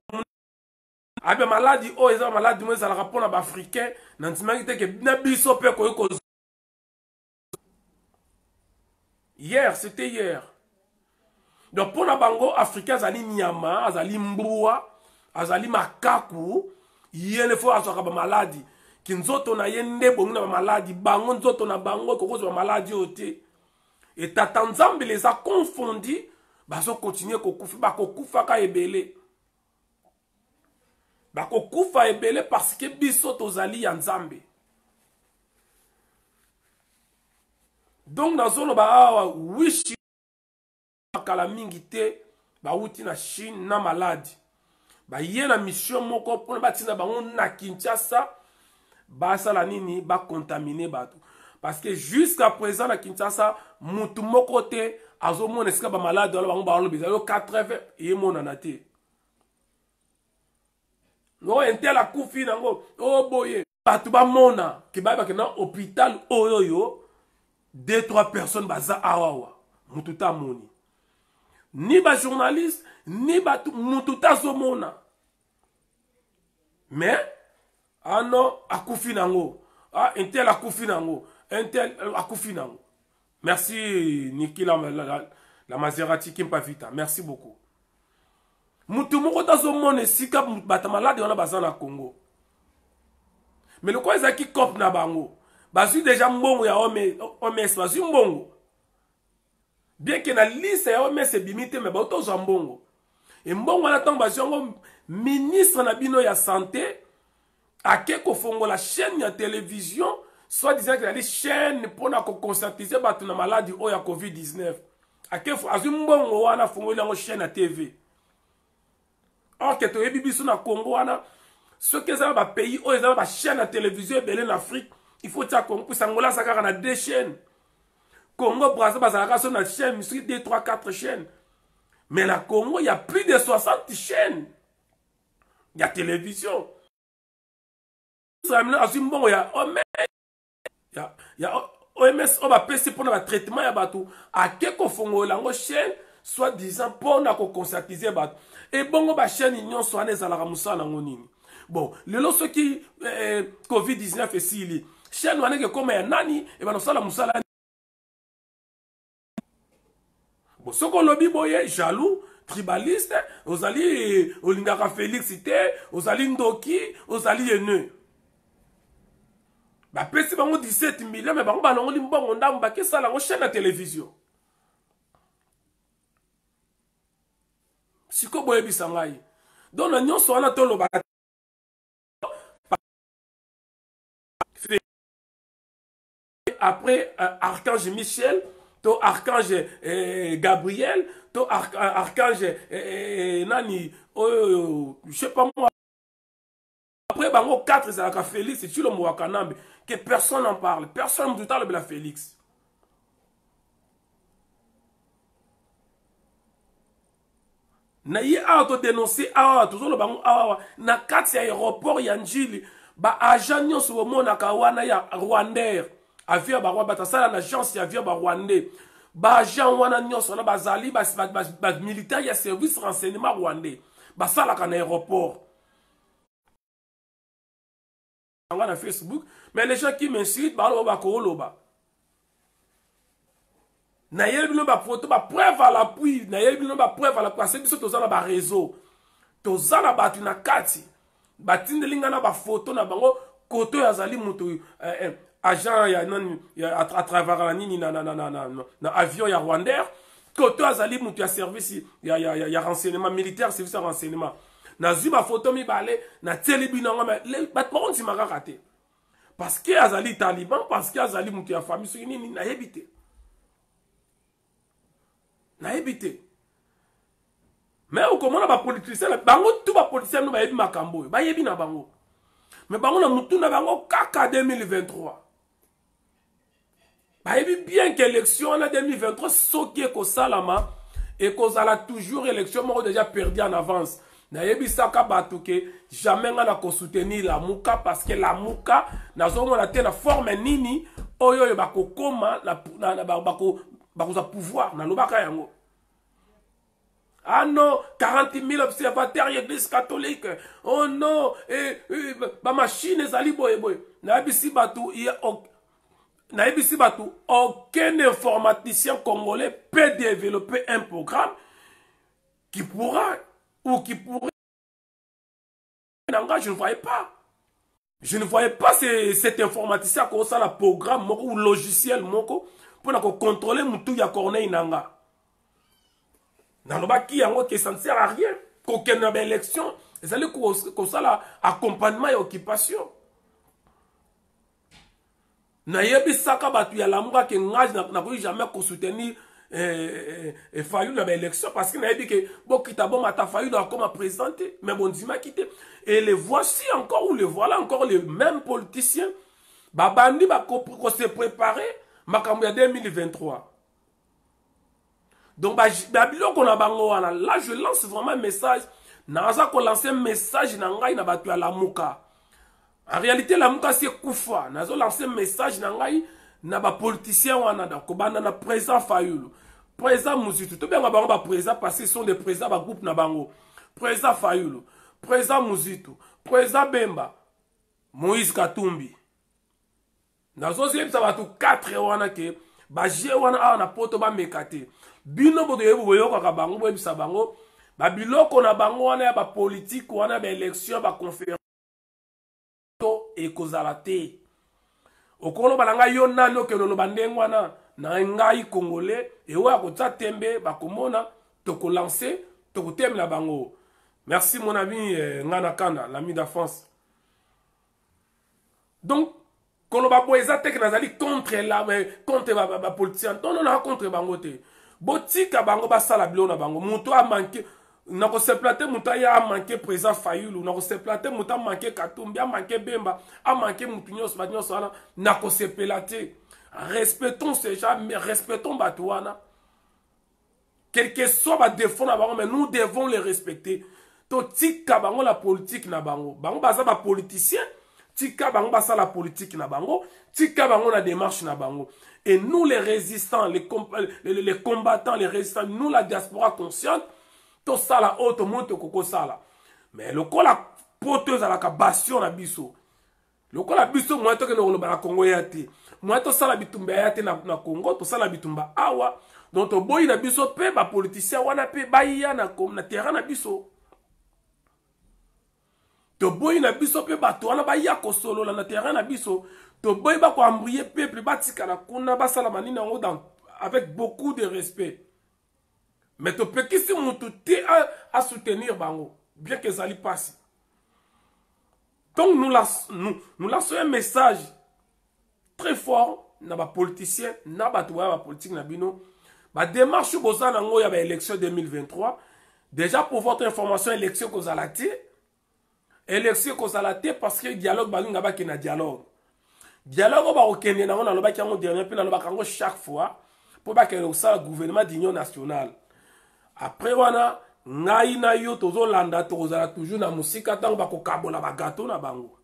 abe maladi oyo eza ba maladi moko ezalaka mpona ba Africain, na ndimaki te ke na biso mpe koyi kozwa. Hier, c'était hier. Donc mpona bango Africain azali nyama, azali mbwa, azali makaku, ye ne fo azwaka ba maladi. Ki nzoto na ye nde bongi na ba maladi, bango nzoto na bango ekokozwa ba maladi oyo te. Et tata Nzambe les a confondus, bazo continuer kokufa, bakokufaka ebele. Bakokufa ebele parce que biso tozali ya Nzambe. Donc nazoloba awa wishi kala mingi te bawuti na Chine na maladi. Baye na mission moko mpona batinda bango na Kinshasa, basala nini, bacontamine bato. Parce que jusqu'à présent na Kinshasa mutu moko te azomona esika ba malade wana bango baloba ezali 80 emonana te. No intel akufi nango o boye bato bamona ke bayebake na hôpital oyo oyo 2 3 personnes baza awawa, mutu ta moni ni ba journaliste ni bato, mutu ta azomona. Mais ah non, akufi nango, ah intel akufi nango, intel akufi nango. Merci Niki la Maserati Kimpa Vita, merci beaucoup. Mutu moko tazomona esika bato malade wana baza na Congo. Mais lokola ezalaki cop na bango, bazwi déjà mbongo ya OMS, bazwi mbongo. Bien que na liste ya OMS ebimi te, mais bautozwa mbongo. E mbongo wana ntango bazwi yango, ministre na bino ya santé Ake kofongola chaîne ya télévision, soit disant que ezali chaîne mpona koconscientiser bato na maladi oyo ya COVID-19. Ake azwi mbongo wana, afongoli yango chaîne ya TV. Or que toyebi biso na Congo wana, soki eza na bapays oyo eza na bachaîne ya télévision ebele na Afrique, il faut tia Congo, puisque Angola aza kaka na 2 chaînes. Congo Brazza bazalaka so na chaîne soki 2, 3, 4 chaînes. Mais na Congo, il y a plus de 60 chaînes ya télévision. Azwi mbongo ya OMS, ya OMS oyo bapesi mpona batraitement ya bato, ake kofongola yango chaîne soit disant mpona koconscientiser bato. Ebongo bachaîne nyonso wana ezalaka mosala yango nini? Bon, lelo soki COVID-19 esili, chaîne wana ekekoma ya nani? Ebanda kosala mosala. Bon, soki olobi boye, jaloux, tribaliste, ozali olingaka Félix te, ozali ndoki, ozali haineux. Bapesi bango 17 millions, mais bango balongoli mbongo ndambo, bakesala yango chaîne ya télévision. Siko boyebisa ngai. Donc na nyonso wana toloba après Archange Michel, to Archange Gabriel, to Archange nani, je sais pas moi. Après bango 4 ezalaka Félix Tshilombo wa Kanambe, que personne n'en parle, personne ne parle de la Félix. Na ye awa to dénoncer awa, tozoloba bango awa na kati ya aéroport ya Njili, ba agent nyonso bomonaka wana ya Rwandair, avion ya ba Rwanda, bato asala na agence ya avion ya ba Rwandais. Ba agent wana nyonso wana bazali ba militaire ya service renseignement rwandais, basalaka na aéroport. Nga na Facebook, mais les gens qui m'insultent, baloba bakoloba. Nayebi bino ba photo, ba preuve à l'appui, nayebi bino ba preuve à l'appui, parce que biso toza na ba réseau. Toza na bato na kati. Batindeli nga na ba photo na bango, koto ya zali mutu agent ya nani, ya, a travers na nini, na, na, na, na, na, na, na avion ya Rwandair. Koto ya zali mutu ya service ya, ya, ya, ya renseignement militaire, service ya renseignement. Nazwi ba photo mibale, na tieli bino yango, mais bato bakondima kaka te. Parce que azali taliban, parce que azali mutu ya famille, soki nini, nayebi te. Nayebi te. Mais okomona ba politicien, bango tout ba politicien no bayebi makambo oyo, bayebi na bango. Mais bango na mutu na bango kaka 2023. Bayebi bien que élection na 2023 soki ekosalama, ekozala toujours élection moko déjà perdue en avance. Nayebisaka bato ke jamais nga na kosoutenir Lamuka, parce que Lamuka nazomona te na forme nini oyo oyo bakokoma na, na, na, bako, bakozwa pouvoir. Nalobaka yango. Ah non, 40 000 observateurs église catholique. Oh non, et, ba machine ezali boye boye. Nayebisi bato, il y a, oh, nayebisi bato, aucun informaticien congolais peut développer un programme qui pourra ou qui pourrait. Je ne voyais pas. Je ne voyais pas cet informaticien comme ça, le programme moko ou logiciel moko pour na contrôler mutu ya Corneille Nangaa. Nalobaki yango que ça ne sert à rien. Kokende na ba élection, ezali kosala accompagnement ya occupation. Nayebisaka bato ya Lamuka ke ngai nakoki jamais kosoutenir Fayulu na ba élection, parce que nayebi ke bokita bomata Fayulu akoma président te, mais bondimaki te. Et les voici encore ou les voilà encore les mêmes politiciens babandi ba ko se préparer makambo ya 2023. Donc ba biloko na bango wana, là je lance vraiment un message. Naza ko lancer un message na ngai na bato ya Lamuka. En réalité Lamuka c'est kufa. Nazo lancer un message na ngai na ba politicien wana, donc kobanda na président Fayulu, président Muzitu. To benga bango ba président parce qu'ils sont des présidents ba groupe na bango. Président Fayulu, président Muzitu, président Bemba, Moïse Katumbi. Nazo yebisa bato 4 wana ke ba jeu wana awa na poto ba meka te. Bino boto yebu boyokaka bango, boyebisa bango ba biloko na bango wana ya ba politique wana ba élection ba conférence to ekozala te. Okoloba na ngai yo nani okende oloba ndenge wana na ngai congolais ewa ya kotia tembe bakomona tokolancer tokotemela bango. Merci mon ami, Ngana Kanda, l'ami d'enfance. Donc koloba boye eza te ke nazali contre la contre bapoliticien ba, non non na contre bango te. Botika bango basala biloko na bango. Moto a manqué nakosepela te moto aya amanke président Fayulu, nakosepela te moto amanke Katumbi, amanke Bemba, amanke moto nyonso, bato nyonso wana nakosepela te. Respectons ces gens, mais respectons bato wana. Quel que soit ba défaut na bango, mais nous devons les respecter. Totika bango la politique na bango. Bango baza ba politiciens, tika bango basala politique na bango, tika bango na démarche na bango. Et nous les résistants, les, les, les combattants, les résistants, nous la diaspora consciente, tosala oyo tomoni tokokosala. Mais lokola poto ezalaka bastion na biso, lokola biso moyen tokende koloba na Congo ya te, moyen tosala bitumba ya te na, na Congo, tosala bitumba awa. Donc toboyi na biso mpe bapoliticien wana mpe baya na, na terrain na biso. Toboyi na biso mpe bato wana baya kosolola na terrain na biso. Toboyi bakoembrouiller peuple, batikala kuna basala manini yango dans, avec beaucoup de respect. Mais topekisi mutu te a soutenir bango, bien que ezali pasi. Donc nous, nous, nous lançons un message très fort na ba politiciens, na bato ya ba politique na bino. Ba démarche boza nango ya ba élection 2023. Déjà pour votre information, élection kozala te. Élection kozala te parce que dialogue balinga bake na dialogue. Dialogue ba kokende nango nalobaki yango dernier pe nalobaka yango chaque fois po bakende kosala gouvernement d'union nationale. Après wana ngai na yo tozolanda, tokozala toujours na mosika ntango bakokabola ba gâteau na bango.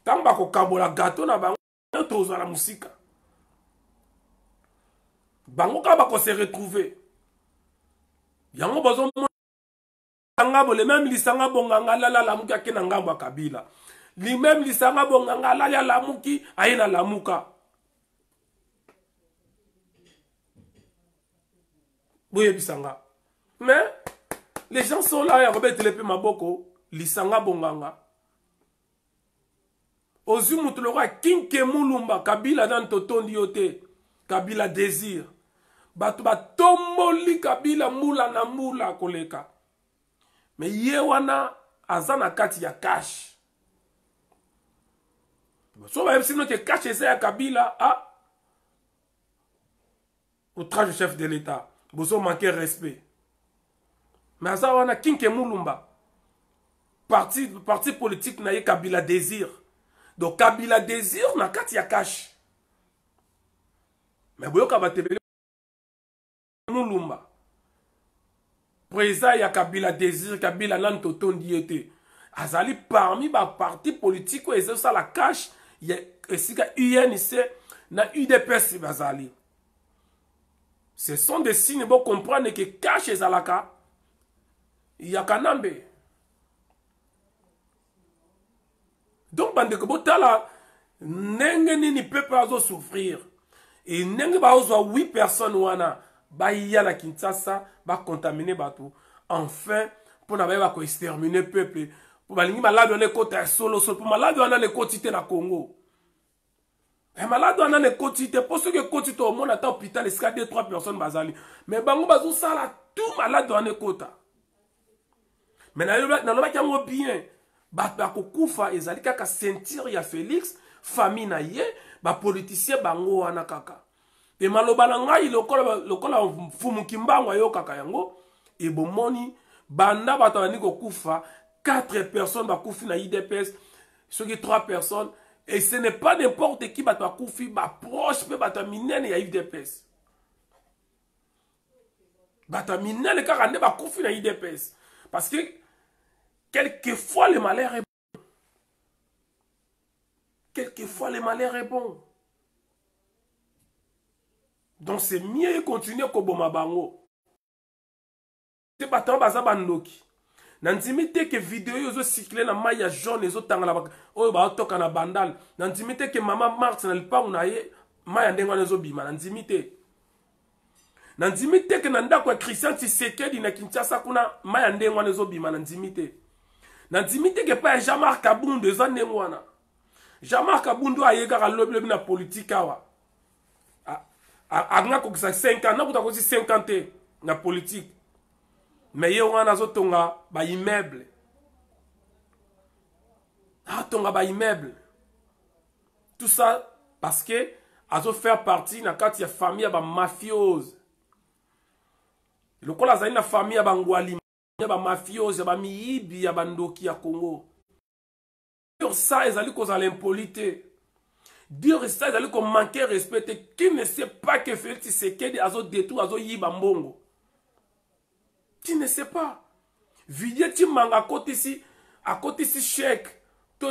Ntango bakokabola gâteau na bango tozala mosika. Bango kaka bako se retrouver. Yango bazomona ngabo le même lisanga bonganga lala lamuki ake na ngambo ya Kabila. Le même lisanga bonganga lala lamuki aye na lamuka. Boyebisanga. Mais les gens sont là ya kobetele pe maboko lisanga bonganga. Ozwi mutu lokola Kinke Mulumba, Kabila nani totondi yo te. Kabila désir. Bato batomboli Kabila mbula na mbula koleka. Mais ye wana aza na kati ya cash. So bayebisi bino ke cash eza ya Kabila, ah, outrage au chef de l'État. Bozo manquer respect. Mais aza wana Kinke Mulumba. Parti, parti politique na ye Kabila désir. Donc Kabila désir na kati ya cash. Mais boyoka batebele Mulumba. Président ya Kabila désir, Kabila nani totondi ye te. Azali parmi ba parti politique oyo ezosala cash ya esika UNC na UDPS bazali. Ce sont des signes pour comprendre que cash ezalaka ya Kanambe. Donc bandeko botala ndenge nini peuple azo souffrir et ndenge bazwa 8 personnes wana baya na Kinshasa ba contaminer bato enfin mpona bayeba ko exterminer peuple po balingi maladi wana ekota ya solo solo po maladi wana ekoti te na Congo. Mais maladi wana ekoti te po soki ekoti te omona ata hôpital esika 2 3 personnes bazali mais bango bazosala tout maladi wana ekota. Mais nalobaki yango bien, bato bakokufa ezali kaka ceinture ya Félix, famille na ye, ba politicien bango wana kaka. E maloba na ngai lokola, lokola Mfumu Kimbangu ayokaka yango, e bomoni banda bato bandi kokufa 4 personnes bakufi na UDPS, soki 3 personnes, et ce n'est pas n'importe qui bato bakufi, ba proche pe bato ya minene ya UDPS. Bato ya minene kaka nde bakufi na UDPS. Parce que quelquefois le malheur est bon. Quelquefois le malheur est bon. Donc c'est mieux continuer koboma bango. Te bato baza bandoki. Nandimi te ke video oyo ezosikile na mai ya jaune ezotangala oyo baotoka na bandal. Nandimi te ke mama Marthe na lipango na ye mai ya ndenge wana ezobima. Nandimi te. Nandimi te ke na ndako ya Christian Tshisekedi na Kinshasa kuna mai ya ndenge wana ezobima. Nandimi te. Nandimi te ke pa ya Jean-Marc Kabund eza ndenge wana. Jean-Marc Kabund oyo aye kaka lobi lobi na politique awa. Alinga kokisa 5 ans, nakuta kosi 5 ans te na politique. Mais ye wana azotonga ba immeuble. Atonga ba immeuble. Tout ça parce que azo faire partie na kati ya famille ya ba mafiose. Lokola azali na famille ya bangwalima ya ba mafiose ya ba miyibi ya bandoki ya Congo. Dire ça ezali kozala impoli te. Dire ça ezali ko manquer respect te. Qui ne sait pas que Félix Tshisekedi azo détruire, azo yiba mbongo? Qui ne sait pas? Vidiye Tshimanga akotisi, akotisi chèque to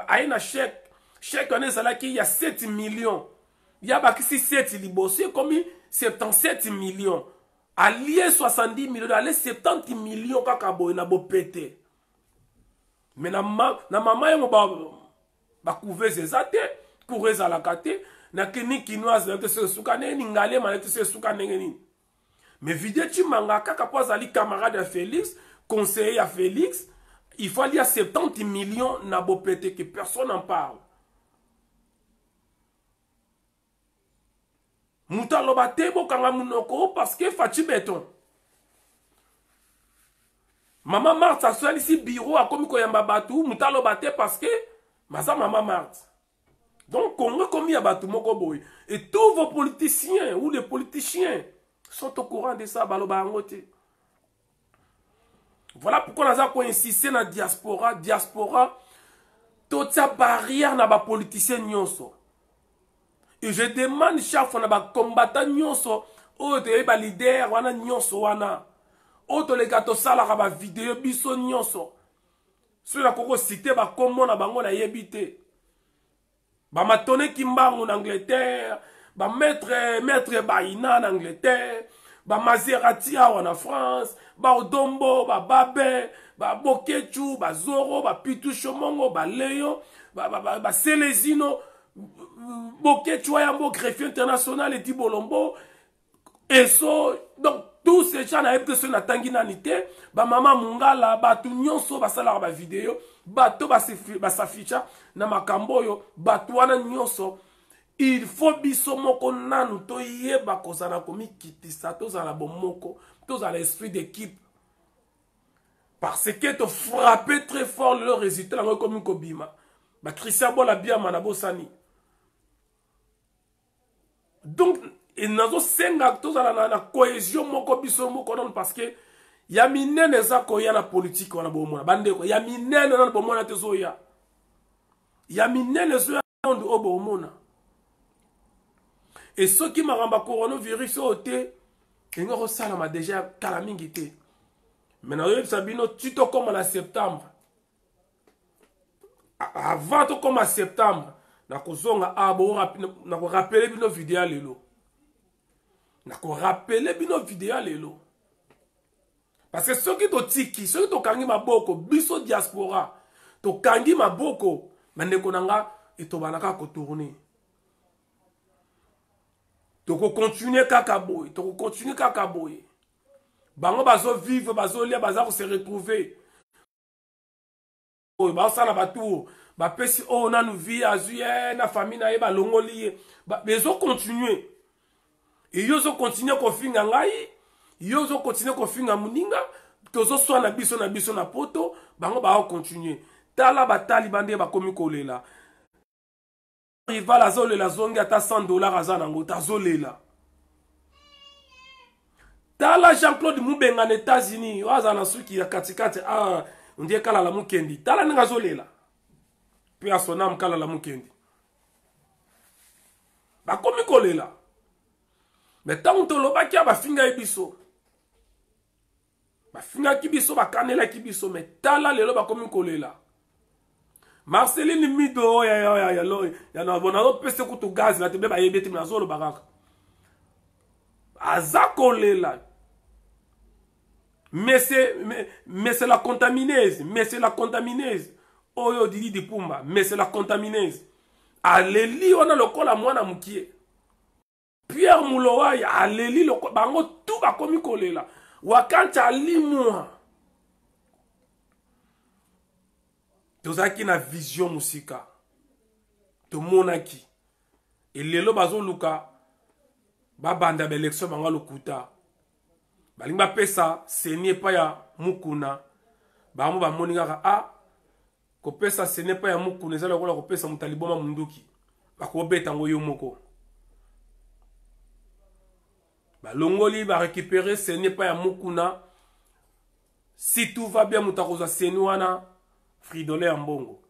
aye na chèque, chèque wana ezalaki ya 7 millions, ya bakisi 7 liboso ekomi 77 millions, alie 70 millions, alie 70 millions kaka boye na bopete. Mais na ma, na mama yango ba ba couveuse eza te, cour ezalaka te, na clinique kinoise na te suka ndenge nini, Ngaliema na te suka ndenge nini. Mais Vidiye Tshimanga kaka po azali camarade ya Félix, conseiller ya Félix, il faut alia 70 millions na bopete que personne n'en parle. Moto aloba te bokanga munoko parce que Fatshi Beton. Maman Marthe asalisi bureau akomi koyamba batu, moto aloba te parce que maza Maman Marthe. Donc Congo ekomi ya batu moko boye. Et tous vos politiciens ou les politiciens sont au courant de ça, baloba yango te. Voilà pourquoi naza ko insister na diaspora, diaspora totia barrière na ba politiciens nyonso. Et je demande chaque fois na ba combattants nyonso oyo toyebi ba leader wana nyonso wana oyo toleka tosalaka ba video biso nyonso. Soki nakoki kosite bakombo na bango nayebi te. Ba Matone Kimbangu na Angleterre, ba maître, maître Baina na Angleterre, ba Maserati awa na France, ba Odombo, ba Babin, ba Boketshu, ba Zoro, ba Pitu Shomongo, ba Leon, ba, ba, ba, ba Celezino, Boketshu Ayambo, greffier international Edi Bolombo, Eso, donc tous ces gens nayebi te soki natangi nani te, ba mama Mungala, bato nyonso basalaka ba video, bato basaficha na makambo oyo, bato wana nyonso il faut biso moko nanu toyeba kozala komikitisa, tozala bomoko, tozala esprit d'équipe. Parce que to frapper très fort le résultat yango ekomi kobima. Ba Christian Bola Biama na bosani. Donc nazosenga tozala na, na cohésion moko biso moko nanu parce que ya minene eza koya na politique wana bomona bandeko ya minene nanu bomona te ezoya ya minene ezoya monde oyo bomona. Et soki makambo ya coronavirus oyo te elingi kosalama déjà kala mingi te. Mais nazoyebisa bino ti tokóma na septembre, avant tokóma septembre nakozonga awa, nakorapele bino video ya lelo, nakorapele bino video ya lelo. Parce que soki totiki, soki tokangi maboko, biso diaspora tokangi maboko, bandeko na nga etobana kaka kotourne. Tokokontinue kaka boye, tokokontinue kaka boye. Bango bazovivre, bazolia, baza kose retrouver. Oyo bazosala batour, bapesi oyo nanu vie azwi ye na famille na ye, balongoli ye. Ezokontinue. E yo ozokontinue kofinga ngai, yo ozokontinue kofinga moninga, tozoswana biso na biso na poto, bango baokontinue. Tala bataliban nde bakomi kolela. Rival azolela zongi ata 100 $ aza nango, tazolela. Tala Jean-Claude Mubenga na États-Unis, oyo aza na suki ya katikati, ah, ndiye Kalala Mukendi. Tala ndenge azolela. Pe asonam Kalala Mukendi. Bakomi kolela. Mais ntango tolobaki ya bafingaki biso. Bafingaki biso, bakanelaki biso, mais tala lelo bakomi kolela. Marceline Mido, ya, ya, ya, ya, ya, ya, na, bon, nazopesa kutu gaz na te, be bayebi ete, nazoloba kaka. Aza kolela. Mais c'est la contamineuse, mais c'est la contamineuse. Oyo Didi Dipumba, mais c'est la contamineuse. Aleli wana lokola mwana mukie. Pierre Mulowai aleli lokola bango tout bakomi kolela. Wakancha alimwa. Tozalaki na vision musika. Tomonaki. Elelo bazoluka babanda ba élection bango lokuta. Balingi bapesa seni epai ya Mukuna. Bango bamoni kaka, ah, kopesa seni epai ya Mukuna eza lokola kopesa moto ya liboma munduki. Bakobeta yango yo moko. Balongoli ba récupérer CENI epai ya Mukuna. Si tout va bien, moto akozwa CENI wana Fridolin ya mbongo.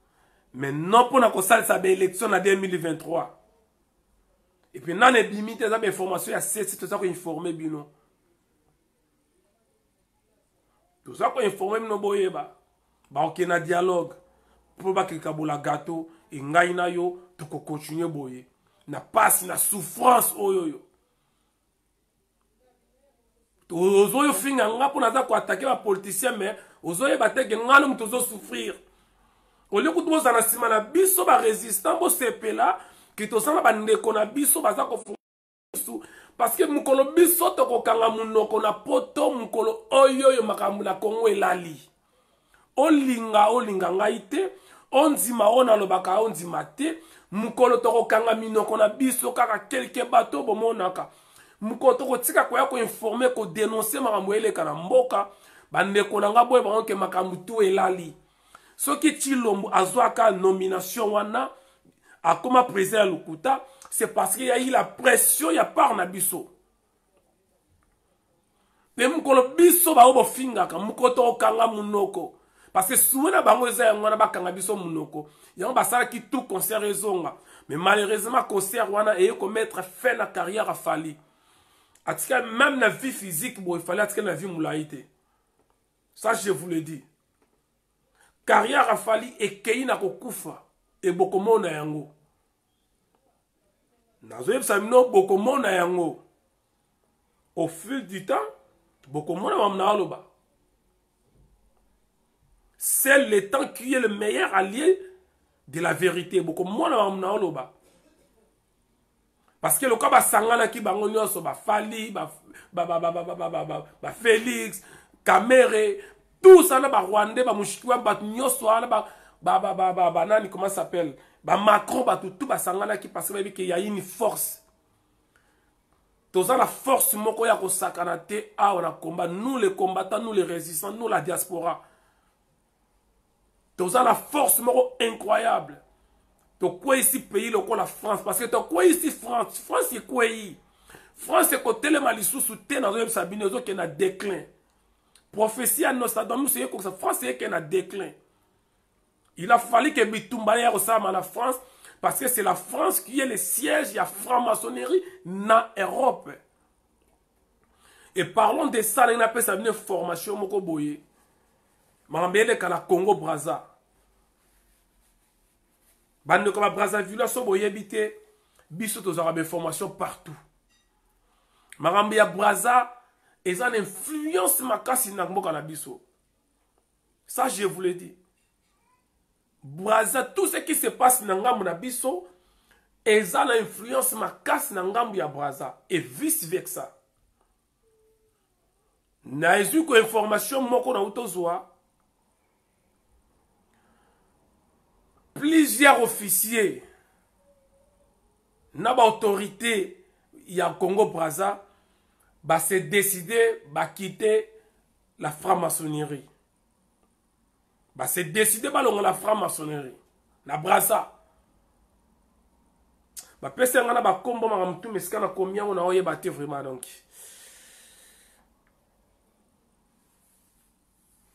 Mais non mpo na kosalisa ba élection na 2023. Et puis nani ebimi te, eza ba information ya sesi, toza koinforme bino. Toza koinforme bino boyeba. Bakokende na dialogue mpo bakekabola gâteau e ngai na yo tokokontinue boye na pasi na souffrance oyo oyo ozoyo finga nga mpo naza koatake bapoliticien, mais ozoyeba te ke nga no moto ozosouffrir. Olie kutu bozala na nsima na biso barésistant, bosepela ke toza na bandeko na biso baza kofunga biso, parce que mokolo biso tokokanga monoko na poto, mokolo oyo oyo makambo na Kongo elali. Olinga olinga ngai te, ondima oyo nalobaka, ondima te, mokolo tokokanga minoko na biso kaka kelke bato bomonaka, mokolo tokotika koya koinforme, kodenonse makambo eleka na mboka, bandeko na nga boye bango ke makambo tu elali. Soki Tshilombo azwaka nomination wana, akoma président ya lokuta, c'est parce qu'il y a eu la pression ya part na biso. Mpe mokolo biso bango bofingaka, mokolo tokokanga monoko, parce que souhait na bango eza yango wana, bakanga biso monoko. Yango basalaki tout concert ezonga, mais malheureusement concert wana eye komettre fin na carrière. Afali atika même na vie physique boye, Fally atika na vie molai te. Ça, je vous le dis, carrière afali ekei na kokufa. Ebokomona yango, nazoyebisa bino, bokomona yango au fil du temps, bokomona mamu na aloba. C'est le temps qui est le meilleur allié de la vérité. Bokomona mamu na aloba, parce que lokola basanganaki bango nyonso, bafali, bafélix, Kamerhe, tout ça na barwandais, bamushikiwa, bato nyonso wana, banani, comment s'appelle, bamacron, bato tout basanganaki, parce que bayebi ke ya une force. Toza na force moko ya kosakana te awa na combat. Nous les combattants, nous les résistants, nous la diaspora, toza na force moko incroyable. Tokweyisi pays lokola France, parce que tokweyisi France. France ekweyi, France ekotelema lisusu te. Nazoyebisa bino, ezokende na déclin. Prophétie ya Nostradamus eyekokisa, France eyekende na déclin. Il a fallu que bitumba ya kosalama na France, parce que c'est la France qui est le siège ya franc-maçonnerie na Europe. Et parlons de ça, ndenge napesa bino formation moko boye, makambo eleka na Congo Braza. Bandeko ba Brazzaville, so boyebi te, biso tozwaka bainformation partout. Makambo ya Braza eza na influence makasi na mboka na biso. Ça, je vous le dis, Braza, tout ce qui se passe na ngambo na biso eza na influence makasi na ngambo ya Braza et vice versa. Na ezwi ko information moko na utozwa, plusieurs officiers na baautorité ya Congo Braza base décider bakite la franc-maçonnerie, base décider balongola franc-maçonnerie na Braza. Bapesi yanga na bakombo, makambo tuma esika nakomi yango na oyeba te vraiment.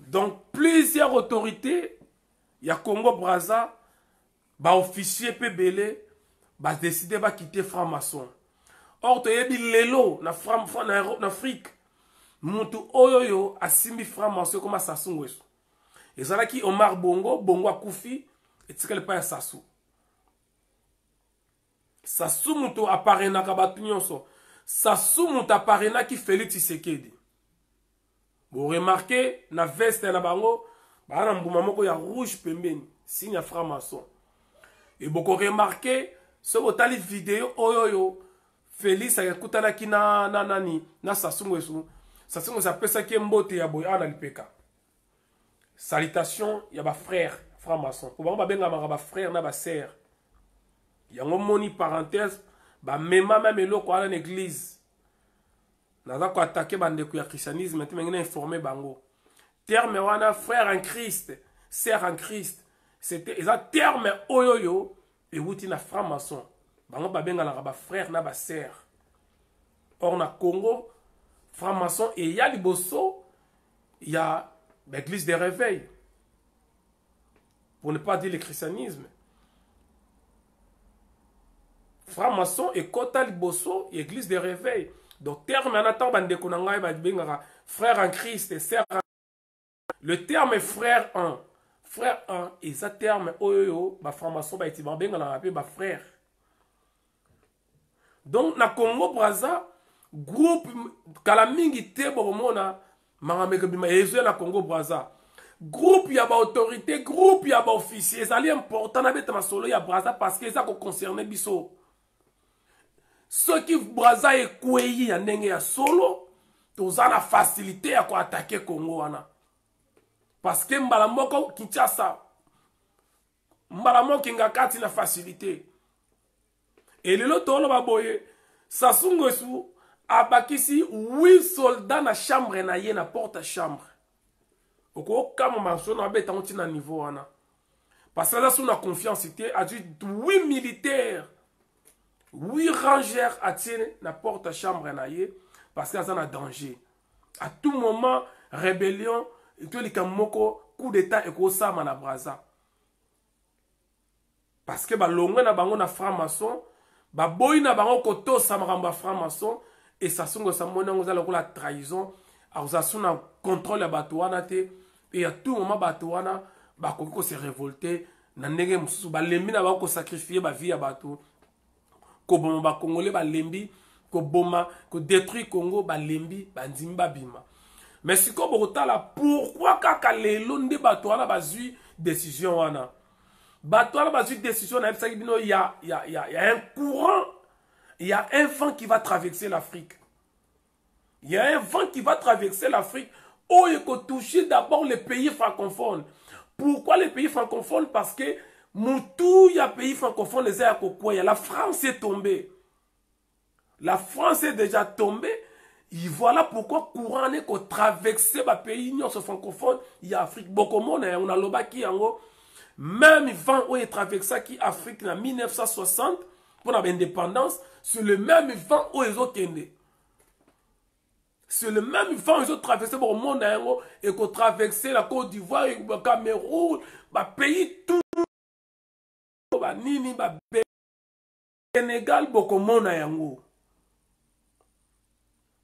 Donc plusieurs autorités ya Congo Braza, baofficier mpe ebele, badécide bakite franc-maçon. Or toyebi lelo na, na, na Afrique, mutu oyo oyo asimbi franc-maçon ekoma Sassou Nguesso. Ezalaki Omar Bongo, Bongo akufi, etikali epai ya Sassou. Sassou moto aparenaka bato nyonso. Sassou moto aparenaki Félix Tshisekedi. Boremarke na veste na bango baa na mbuma moko ya rouge pembeni, signe ya franc-maçon. E bokoremarke soki otali video oyo oyo Félix akutanaki na nani, na Sassou Nguesso, Sassou Nguesso apesaki ye mbote ya boye awa na lipeka, salutation ya bafrère franc-maçon, po bango babengamaka bafrère na basœur. Yango moni parenthèse, bamema meme eloko wana na église. Naza koatake bandeko ya christianisme te, mengi na informe bango. Terme wana, frère en Christ, sœur en Christ, c'était eza terme oyo oyo ewuti na franc-maçon. Bango babenganaka ba frère na ba sœur. Or na Congo, franc-maçon eya liboso ya ba église de réveil. Pour ne pas dire le christianisme. Franc-maçon ekota liboso ya église de réveil. Donc terme wana ntango bandeko na ngai babengaka frère en Christ et sœur en... Le terme frère en frère en eza terme oyo ba franc-maçon baiti babenganaka mpe ba frère. Donc na Congo Brazza groupe kala mingi te bokomona makambo ekobima ezoya na Congo Brazza. Groupe ya ba autorité, groupe ya ba officier ezali important nabeta masolo ya Brazza parce que eza ko concerner biso. Soki Brazza ekweyi ya ndenge ya solo, toza na facilité ya ko attaquer Congo wana. Parce que mbala moko Kinshasa, mbala moko Kingakati na facilité. Et lelo toloba boye, Sassou Nguesso abakisi 8 soldats na chambre na ye, na porte chambre. Okokamwa masolo na abeta ngo tina niveau wana. Parce que aza sous na confiance te, azwi 8 militaires, 8 rangers atie na porte chambre na ye parce que aza na danger. À tout moment rébellion to likambo moko coup d'état ekosama na Brazza. Parce que balongwe na bango na franc-maçon, baboyi na bango kotosa makambo ya franc-maçon, et Sassou Nguesso amoni yango eza lokola trahison, akozala sous na contrôle ya bato wana te, et à tout moment bato wana bakoki ko se révolter na ndenge mosusu, balembi na bango kosacrifier ba vie ya bato, koboma ba Congolais balembi, koboma, kodétruire Congo balembi, bandimi babima. Mais sikoyo bokotala pourquoi kaka lelo nde bato wana bazwi décision wana. Bato wana bazwi décision, nayebisaki bino, ya un courant, il y a un vent qui va traverser l'Afrique. Il y a un vent qui va traverser l'Afrique. Oyo ekotoucher d'abord les pays francophones. Pourquoi les pays francophones? Parce que mutu ya pays francophone eza ya kokwea. La France est tombée. La France est déjà tombée. Et voilà pourquoi courant est ko traverser ba pays nyonso francophone ya Afrique. Bokomona yango nalobaki yango. Même vent oyo etraversaki Afrique na 1960 pour la indépendance, c'est le même vent oyo ezokende. C'est le même vent oyo ezotraverse bokomona yango, ekotraverse la Côte d'Ivoire, Cameroun, ba pays tout, ba nini, ba Sénégal, bokomona yango.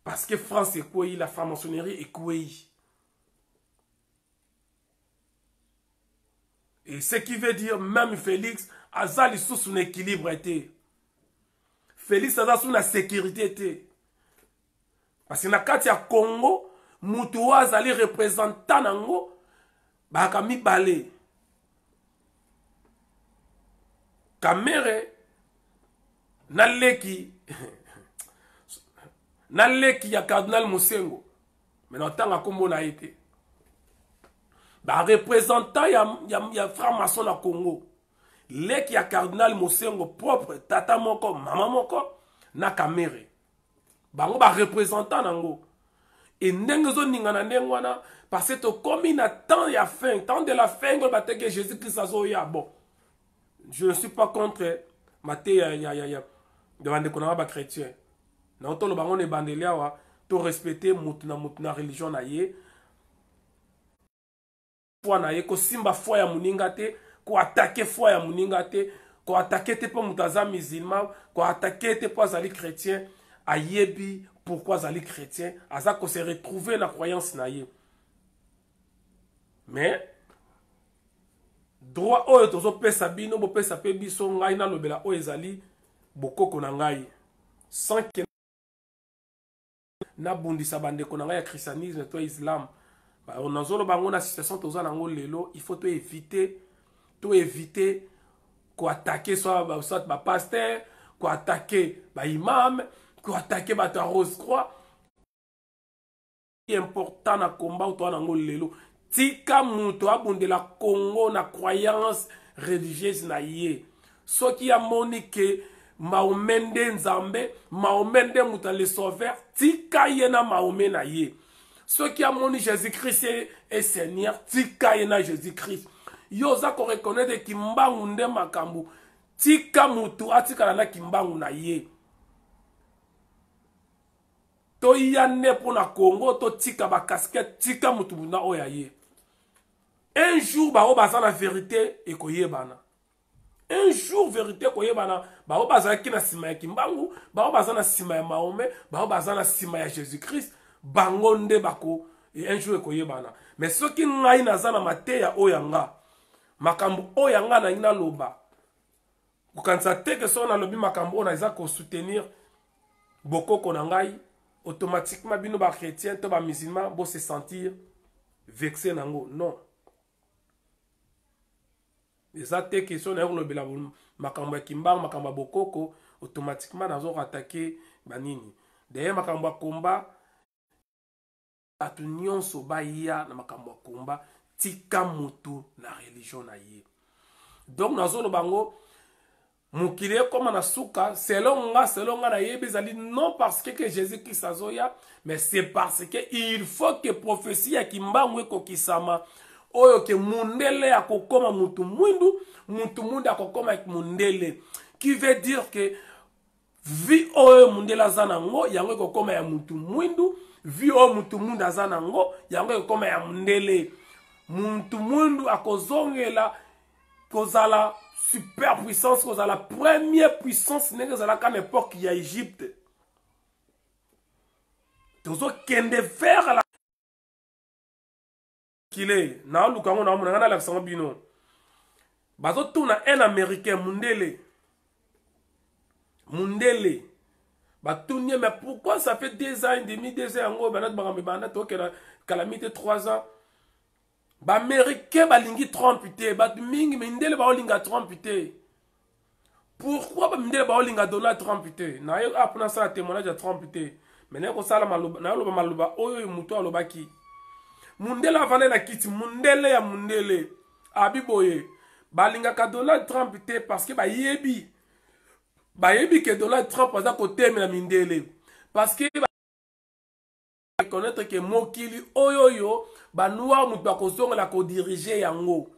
Parce que France ekwei, la franc-maçonnerie ekwei. Et ce qui veut dire même Félix aza lisusu na équilibre te. Félix aza sous na sécurité te. Parce que na kati ya Congo, mutu oyo azali représentant nango baka mibale. Kamere na leki na leki ya Cardinal Mosengo. Mais na tanga kombo na ye te. Ba représentant ya franc-maçon na Congo. Leki ya Cardinal Mosengo propre, tata moko, mama moko na Kamere. Bango ba représentant nango. Et ndenge ezoninga na ndenge wana, parce que tokomi na temps ya fin, temps de la fin, ngo bateke Jésus-Christ azoya. Bon, je ne suis pas contre mateya ya ya bandeko na ba chrétien. Na otolo bango na ebandeli awa, to respecter mutu na mutu na religion na ye. Foi na ye, kosimba foi ya moninga te, koattaquer foi ya moninga te, koattaquer te mpo moto aza musulman, koattaquer te mpo azali chrétien. Ayebi pourquoi azali chrétien, aza ko se retrouver na croyance na ye. Mais droit oyo tozopesa bino, bopesa pe biso, ngai nalobela oyo ezali bokoko na ngai, sans que nabundisa bandeko na ngai ya christianisme to islam. Ba, nazoloba yango na situation toza nango lelo, il faut to éviter koattaquer soit ba pasteur, koattaquer ba imam, koattaquer bato ya Rose Croix. Important na combat oyo toza nango lelo, tika moto abundela Congo na croyance religieuse na ye. Soki amoni ke Mahomet nde Nzambe, Mahomet nde moto ya le sauveur, tika ye na Mahomet na ye. Soki amoni Jésus-Christ est Seigneur, tika ye na Jésus-Christ. Yo oza koreconnaître Kimbangu nde makambo. Tika mutu atikala na Kimbangu na ye. Toya nde mpo na Congo, totika ba casquette, tika mutu na oyo ya ye. Un jour baoyo baza na verite ekoyebana. Un jour verite ekoyebana, baoyo bazalaki na nsima ya Kimbangu, baoyo baza na nsima ya Mahomet, baoyo baza na nsima ya Jésus-Christ, bango nde bako un jour ekoyebana. Mais soki ngai naza na mateya oyo ya nga, makambo oyo ya nga nalingi naloba, kokanisa te ke soki nalobi makambo oyo naza kosoutenir bokoko na ngai, automatiquement bino ba chrétien to ba musulman bo se sentir vexé nango. Non, eza te question na yo kolobela makambo ya Kimbangu, makambo ya bokoko, automatiquement nazo attaquer banini. D'ailleurs makambo ya komba, bato nyonso baya na makambo ya komba, tika motu na religion na ye. Donc nazoloba yango, mokili ekóma na suka. Selon nga nayebi ezali non parce que Jésus Christ azoya, mais c'est parce que il faut que prophétie ya Kimbangu ekokisama, oyo ke mundele akokóma mutu mwindu, mutu mwindu akokóma mundele, qui veut dire que vie oyo mundele aza nango, yango ekokóma ya mutu mwindu. Vie oyo mutu mwindu aza nango, yango ekokóma ya mundele. Mutu mwindu akozongela kozala super puissance, kozala première puissance ndenge ezalaka na époque ya Égypte. Tozokende vers la kile. Naoluka yango, naomona ngai nalakisa yango bino. Bazotuna un Américain, mundele, mundele batuni ye: mais pourquoi ça fait 2 ans et demi, 2 ans yango banati makambo ebanda, tokenda calamité 3 ans, Baaméricain balingi Trump te, bato mingi mindele baolinga Trump te. Pourquoi bamindele baolinga Donald Trump te? Naye a mpona asala témoignage ya Trump te, mais naye kosala, nayoloba maloba oyo moto alobaki. Mundele avandai na kiti, mundele ya mundele abi boye: balingaka Donald Trump te parce que bayebi ke Donald Trump aza kotemela mindele, parce que reconnaître ke mokili oyo oyo banoir moto bakozongela kodiriger yango.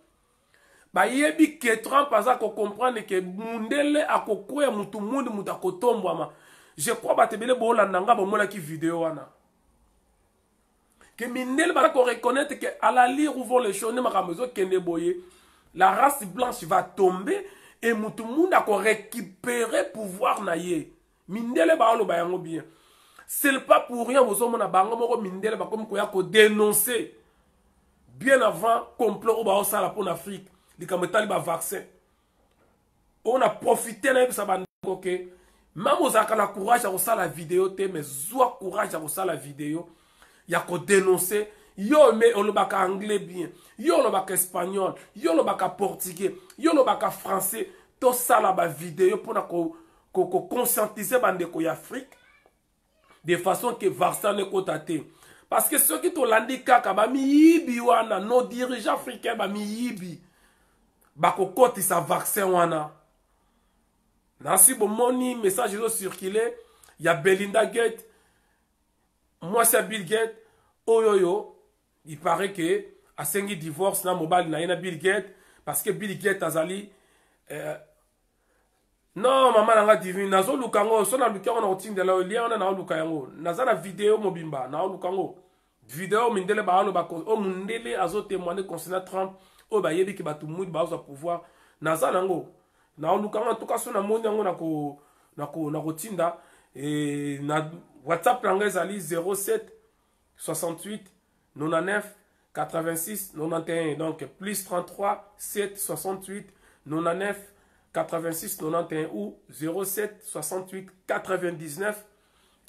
Bayebi ke Trump aza kocomprendre ke mundele akokwea, mutu mundu moto akotombwama. Je crois bato ebele boolanda nga bomonaki video wana ke mindele baza koreconnaître ke à l'allure où vont les choses, nde makambo ezokende boye, la race blanche va tomber et mutu mundu akorécupérer pouvoir na ye. Mindele baoloba yango bien. C'est pas pour rien bozomona bango moko mindele bakomi koya kodénoncer bien avant complot oyo baosala mpo na Afrique, likambo etali bavaccin oyo. Na profite nayebisa bandeko ke même ozalaka na courage ya kosala video te, mais zwa courage ya kosala video ya kodénoncer. Yo me olobaka anglais bien, yo olobaka espagnol, yo olobaka portugais, yo olobaka français, tosala bavideo mpona koconscientiser bandeko ya Afrique de façon ke vaccin ekota te. Parce que soki tolandi kaka bamiyibi wana, nos dirigeants africains bamiyibi, bakokotisa vaccin wana. Nasi bomoni message ezocircule ya Belinda Gates, mwasi ya Bill Gates oyo il paraît que asengi divorce na mobali na ye, na Bill Gates, parce que Bill Gates azali non, mama na nga Divine, nazoluka yango. So naluki yango, nakotindela yo lien wana. Naoluka yango, naza na video mobimba, naoluka yango, video mindele baaloba, oyo mundele azotémoigne concernant Trump, oyo bayebiki bato mwindu bazwa pouvoir. Naza nango, naoluka yango. En tout cas so namoni yango, nakotinda na WhatsApp na ngai, ezali 07 68 99 86 91. Donc plus 33 7 68 99 86 91 ou 07 68 99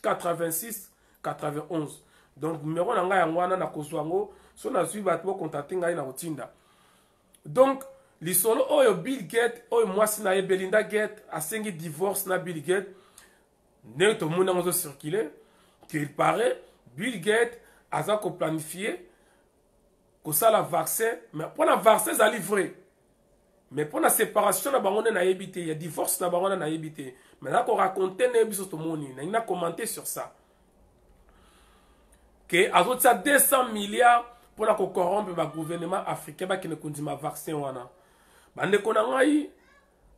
86 91. Donc numéro na ngai yango wana. Nakozwa yango, so nazwi bato bocontacte ngai, na kotinda. Donc lisolo oyo Bill Gates, oyo mwasi na ye Belinda Gates asengi divorce na Bill Gates, ndenge tomoni yango ezocircule qu'il paraît Bill Gates aza koplanifie kosala vaccin. Mais mpona vaccin ezali vrai, mais mpona séparation na bango nde nayebi te, ya divorce na bango nde nayebi te. Mais naza koraconte nde biso tomoni, nalingi na commenter sur ça ke azotia 200 milliards mpona kocorrompre bagouvernement africain bakende kondima vaccin wana. Bandeko na ngai,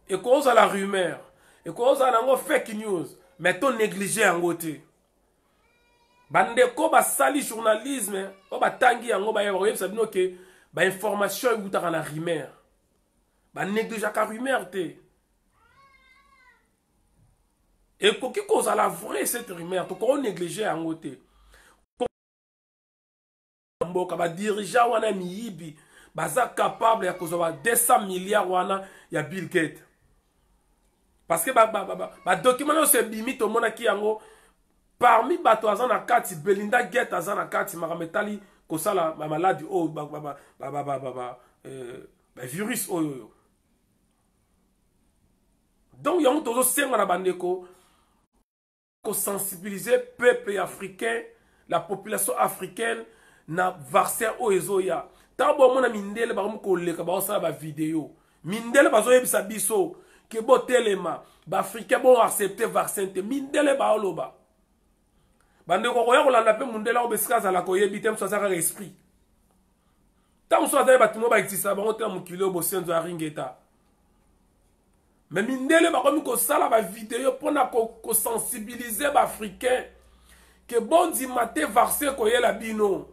Ekozala rumeur, ekozala nango fake news, mais to négliger yango te. Bandeko basali journalisme oyo batangi yango bayeba koyebisa bino ke bainformation ewutaka na rumeur. Banégligeaka rumeur te. Ekoki kozala vrai cette rumeur, tokoki négliger yango te. Mboka badirigeant wana ya miyibi baza capable ya kozwa ba 200 milliards wana ya Bill Gates. Parce que badocument nyonso ebimi, tomonaki yango parmi bato aza na kati, Belinda Gates aza na kati, makambo etali kosala bamaladi oyo, bavirus oyo oyo. Donc yango tozosenga na bandeko kosensibiliser peuple africain, la population africaine na vaccin oyo ezoya. Ntango bomona mindele bakomi koleka, baosala bavideo, mindele bazoyebisa biso ke botelema, baafricain bo accepte vaccin te. Mindele baoloba, bandeko koya kolanda mpe mundele yango besika azalaka oyebi te, mosu aza kaka esprit. Ntango mosusu azali bato mo baexista bango te na mokili oyo, bosenzo ya ringeta. Me mindele bakomi kosala bavideo mpona kosensibilize baafricain ke bondima te vaccin koyela bino,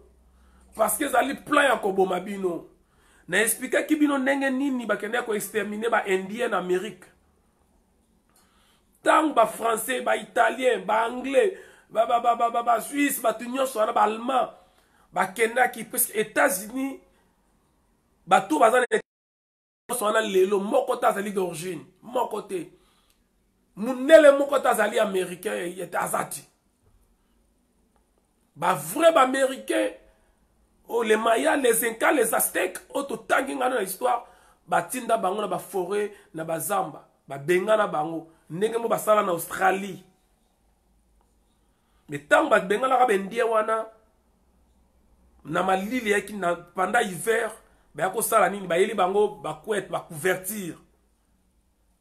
parce que ezali plan ya koboma bino. Na explikaki bino ndenge nini bakendaki koextermine baindien na Amérique, ntango bafrançais, baitalien, baanglais, basuisse, bato nyonso wana, baallemand bakendaki, puisque États-Unis bato baza na nyonso wana lelo, moko te azali d'origine, moko te, mundele moko te azali américain, aza te. Bavrai baaméricain oyo, les Mayas, les Incas, les Aztèques oyo totangi ngano na histoire, batinda bango na baforêt, na bazamba, babengana bango ndenge mo basala na Australie. Me ntango babenganaka baindien wana na malili eyaki na pendant hiver, baya kosala nini? Bayeli bango bacouette, bacouverture,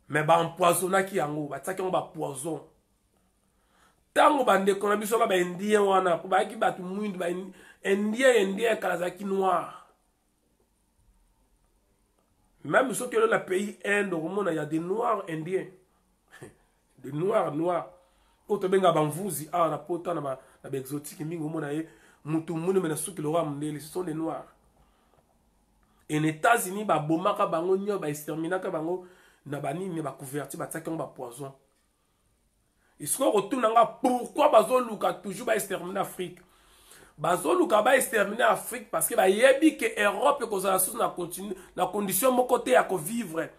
mais baempoisonnaki yango, batiaki yango bapoison. Ntango bandeko na biso wana baindien wana, po bayaki bato mwindu, baindien, indien ya kala azalaki noir. Même soki olo na pays Inde, okomona ya des noirs indiens, des noirs noirs oyo tobenga bamvuzi awa na pota, na baexotique mingi, omona ye mutu mwindu me na suki lokola mondele, ce sont des noirs. Et na États-Unis babomaka bango nyonso, baexterminaka bango na banini, bacouverture batiaki yango bapoison. Esikoyo kotuna nga pourquoi bazoluka toujours baextermine Afrique. Bazoluka baextermine Afrique parce que bayebi ke Europe ekozala susu na condition moko te ya kovivre.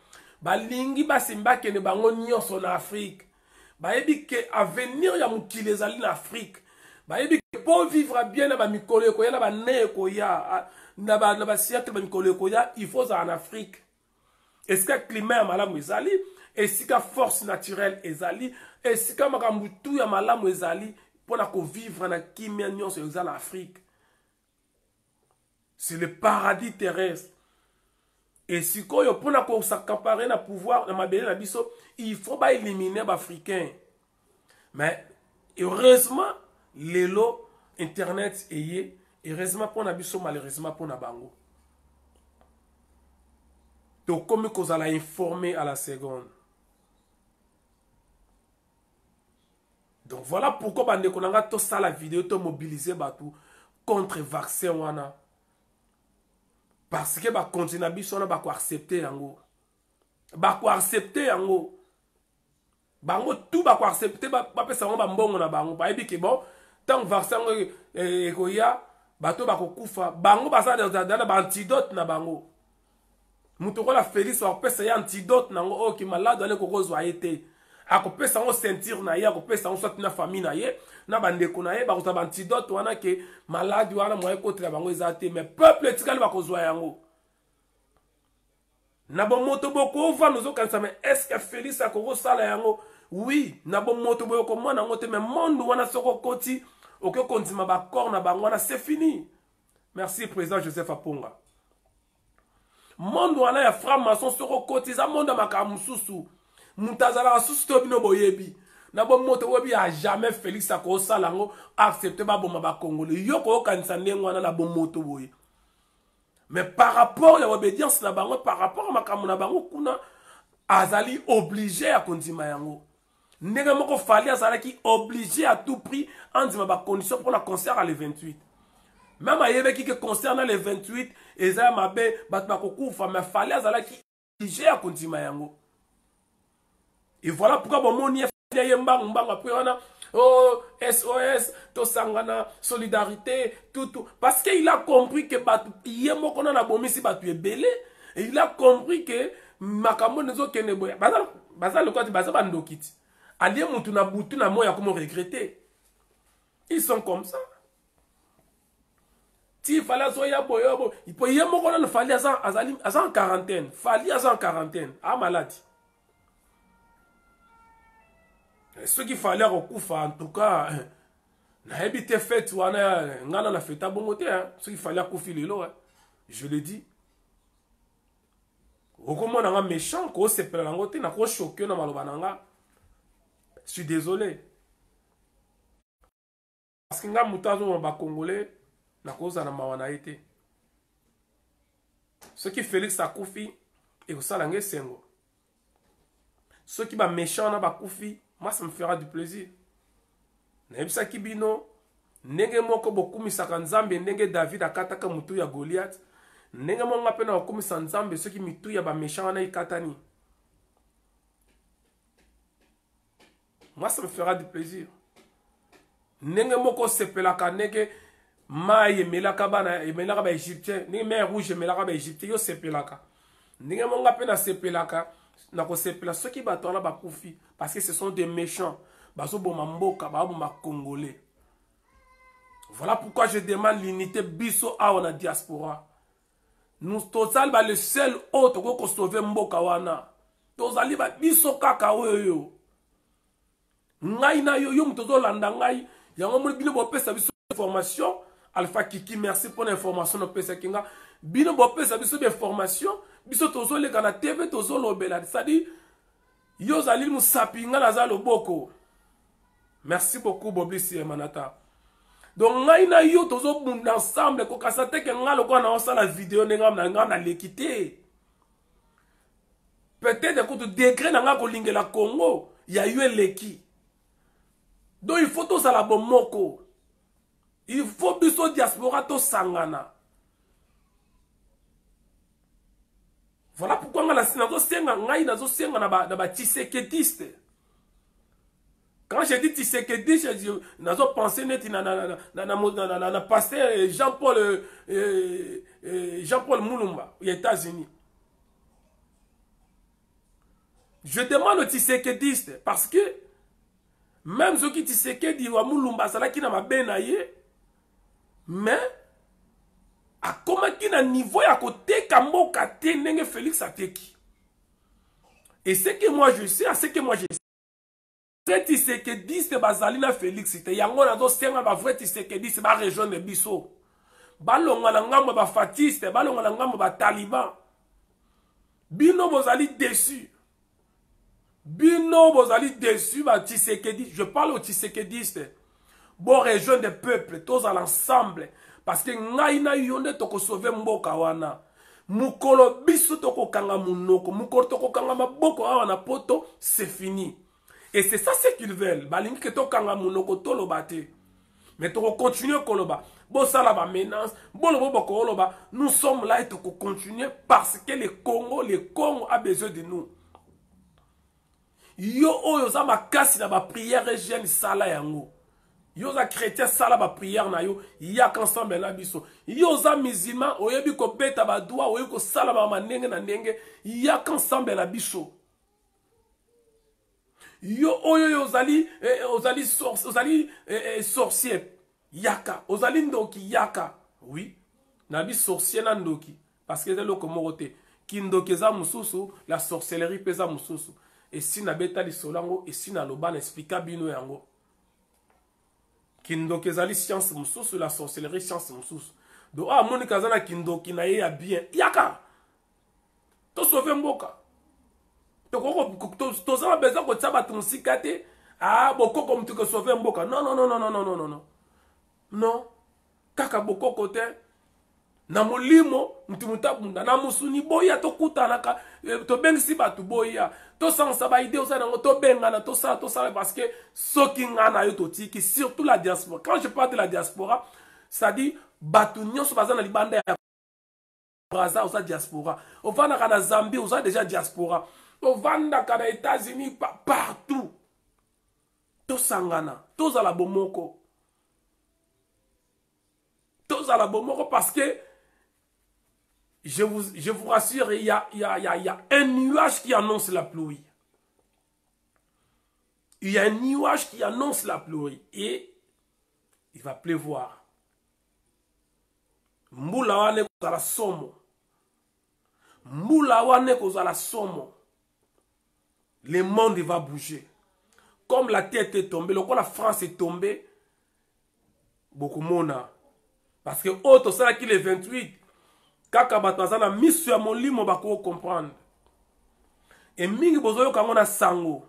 Balingi basimbi bakende bango nyonso na Afrique. Bayebi ke avenir ya mokili ezali na Afrique. Bayebi ke po vivre bien na bamikolo ekoya, na bane ekoya, na basiècle, bamikolo ekoya, il faut ozala na Afrique, esika climat ya malamu ezali, esika force naturelle ezali, esika makambo tu ya malamu ezali mpona kovivre na kimia nyonso eza na Afrique. C'est le paradis terrestre. E sikoyo mpona kos'accaparer na pouvoir na mabele na biso, il faut baéliminer baafricain. Mais heureusement lelo internet eye, heureusement mpona biso, malheureusement mpona bango, tokomi kozala informé à la seconde. Donc voilà pourquoi, bandeko na nga, tosala video, tomobilize bato contre vaccin wana, parce que bakonti na biso wana bakoaccepte yango, bakoaccepte yango, bango tu bakoaccepte, bapesa bango bambongo na bango. Bayebi ke bon, ntango vaccin yango ekoya, bato bakokufa, bango baza na baantidote na bango. Moto lokola Félix akopesa ye antidote nango oyo ke malade wana ekokozwa ye te. Akopesa yango ceinture na ye, akopesa yango soit na famille na ye, na bandeko na ye, bakozwa baantidote wana ke maladi wana moye ekotela bango eza te. Mais peuple etikali bakozwa yango na bomoto. Bokovanda ozokanisa, mais est ce que Félix akokosala yango? Oui, na bomoto boye okomona yango te, mais monde wana soki okoti, okoki kondima baaccord na bango wana, c'est fini. Merci président Joseph Aponga. Monde wana ya franc maçon, soki okoti, eza monde ya makambo mosusu, moto azalaka susu te. Bino boyebi na bomoto, boyebi ya jamais Félix akosala yango, accepte baboma bakongole. Yo koyokanisa ndenge wana na bomoto boye, mais par rapport ya obédience na bango, par rapport ya makambo na bango kuna. Azali obligé ya kondima yango. Ndenge moko Fally azalaki obligé à tout prix andima ba conditions pour la concert à le 28. Même ayebeki que concert na le 28 eza ya mabe, bato bakokufa, mais Fally azalaki obligé ya kondima yango. Et voilà pourquoi bomoni ye ye mbangu mbangu après wana oh SOS tosangana solidarité tout tout parce que il a compris que bato ye moko na nabomisi bato ebele et il a compris que makambo ezokende boye baza baza lokola te baza bandoki ti alie mutu na butu na moi akomo regretter. Ils sont comme ça. Ti Fally azoya boye boye po ye moko nano Fally aza azali aza en quarantaine. Fally aza en quarantaine, a maladi. Soki Fally akokufa en tout cas nayebi te fete wana nga na na feta bongo te hein. Soki Fally akufi lelo hein. Je le dis, okomona nga méchant kosepela nango te, nakochoke na maloba na nga. Je suis désolé parce que nga moto azomona bacongolais nakozala na mawa na ye te. Soki Félix akufi ekosala nga esengo, soki baméchant wana bakufi, moi ça me fera du plaisir. Nayebisaki bino ndenge moko bokumisaka Nzambe ndenge David akataka motu ya Goliath, ndenge moko nga mpe na kokumisa Nzambe soki mitu ya baméchant wana ekatani. Moi ça me fera du plaisir. Ndenge moko osepelaka ndenge mai emelaka bana, emelaka baégyptien, ndenge mer Rouge emelaka baégyptien, yo osepelaka ndenge moko nga mpe nasepelaka, nakosepela soki bato wana bakufi parce que ce sont des méchants, bazoboma mboka, bazoboma congolais. Voilà pourquoi je demande l'unité biso awa na diaspora. Nous tozali ba le seul oyo tokoki kosauve mboka wana, tozali ba biso kaka oyo yo ngai na yo, yo moto ozolanda ngai yango moni bino bopesa biso information. Alpha Kiki, merci mpona information nopesaki nga. Bino bopesa biso bainformation, biso tozoleka na TV, tozolobela, c'est-à-dire yo ozali mosapi, nga naza loboko. Merci beaucoup Boblisi Emanata. Donc ngai na yo tozobunda ensemble, kokasa te ke ngai lokola naosala video ndenge na ngai naleki te. Peut-être kutu degré na ngai kolingela Congo ya yo eleki. Donc il faut tozala bomoko, il faut biso diaspora tosangana. Voilà pourquoi ngai nazosenga, ngai nazosenga na batshisekediste. Quand je dis Tshisekedi, nazo penser neti na pasteur Jean-Paul Jean-Paul Mulumba aux États-Unis. Je demande au Tshisekediste parce que même soki Tshisekedi wa Mulumba azalaki na mabe na ye, mais akomaki na niveau ya koteka mboka te ndenge Félix ateki. Et ce que moi je sais, à ce que moi je sais, vrai Tshisekediste bazali na Félix te. Yango nazosenga ba vrai Tshisekediste ba rejoindre biso, balonga na ngambo ba fatiste, balonga na ngambo ba taliban. Bino bozali déçu, bino bozali déçu ba Tshisekedi. Je parle aux Tshisekediste, bo rejoindre peuple, tozala ensemble parce que ngai na yo nde tokosauve mboka wana. Mokolo biso tokokanga monoko, mokolo tokokanga maboko awa na poto, c'est fini. Et c'est ça ce qu'ils veulent, balingi ke tokanga monoko, toloba te, mais tokocontinue koloba. Bosala bamenace, boloba bokoloba, nous sommes là et tokocontinue parce que le Congo, le Congo a besoin de nous. Yo oyo oza makasi na baprière jeune, sala yango. Yo oza chrétien, sala baprière na yo, yaka ensemble na biso. Yo oza musulman, oyebi kobeta badwa, oyebi kosala bama ndenge na ndenge, yaka ensemble na biso. Yo oyo yo ozali ozali ozali sorcier, yaka. Ozali ndoki, yaka. Oui, nabi sorcier na ndoki parce que eza eloko moko te. Kindoki eza mosusu, la sorcellerie mpe eza mosusu. Esi nabeta lisolo yango, esi naloba, na explika bino yango. Kindoki ezali science mosusu, la sorcellerie science mosusu. Donc oyo amoniki aza na kindoki na ye ya bien, yaka tosauve mboka. Toza na besoin kotia bato mosika te. Ah, bokoko motu kosauve mboka, non, non, non, non, non, non, non, non, kaka bokoko te, na molimo. Mutu mutu abunda na mosuni, boya tokutanaka, tobengisi bato, boya tosangisa baidées oza nango, tobengana, tosala, tosala, parce que soki nga na yo totiki, surtout la diaspora. Quand je parle de la diaspora, c'est-à-dire bato nyonso baza na libanda ya Braza, oza diaspora. Ovandaka na Zambie, oza déjà diaspora. Ovandaka na États-Unis, partout, tosangana, tozala bomoko, tozala bomoko, parce que je vous rassure, il y a un nuage qui annonce la pluie. Il y a un nuage qui annonce la pluie et il va pleuvoir. Mbula wana ekozala somo, mbula wana ekozala somo. Le monde va bouger comme la tête est tombée, lokola France est tombée. Bokomona, parce que oyo tosalaki le 28, kaka bato baza na miso ya molimo bakoki comprendre. E mingi bozoyoka yango na sango,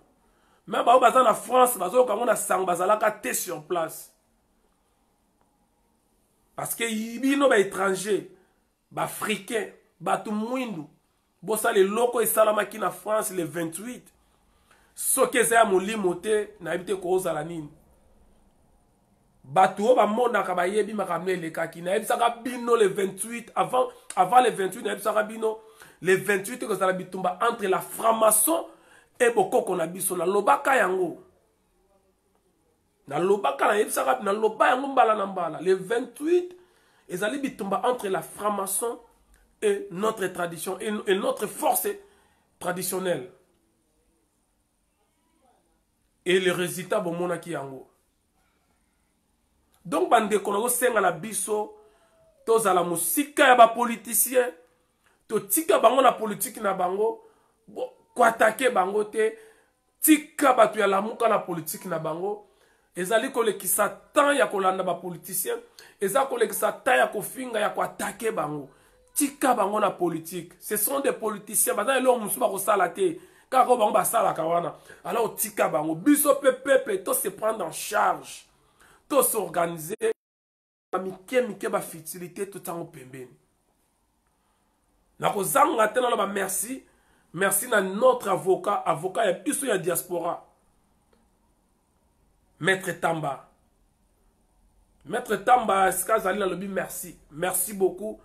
me baoyo baza na France bazoyoka yango na sango, bazalaka te sur place, parce que bino baétranger, baafricain, bato mwindu, bosala eloko esalamaki na France le 28, soki eza ya molimo te, nayebi te kozala nini. Bato oyo bamonaka bayebi makambo elekaki. Nayebisaka bino le 28, avant le 28, nayebisaka bino le 28 ekozala bitumba entre la franc-maçon e bokoko na biso. Nalobaka yango, nalobaka, nayebisaka, naloba yango mbala na mbala. Le 28 ezali bitumba entre la franc-maçon et notre tradition et notre force traditionnelle. Et le résultat, bomonaki yango. Donc bandeko, nazosenga na biso tozala mosika ya bapoliticien, totika bango na politike na bango, koattaquer bango te. Tika bato ya Lamuka na politike na bango. Ezali kolekisa temps ya kolanda bapoliticien, eza kolekisa temps ya kofinga, ya koattaquer bango. Tika bango na politike. Ce sont des politiciens, baza eloko mosusu bakosala te, kaka oyo bango basalaka wana. Alors tika bango. Biso mpe peuple, to se prendre en charge, to s'organiser. Mike mike, bafutilité totango pembeni. Nakozanga te naloba merci, merci na notre avocat, avocat ya biso ya diaspora, Maître Tamba. Maître Tamba, esika azali, nalobi merci, merci beaucoup.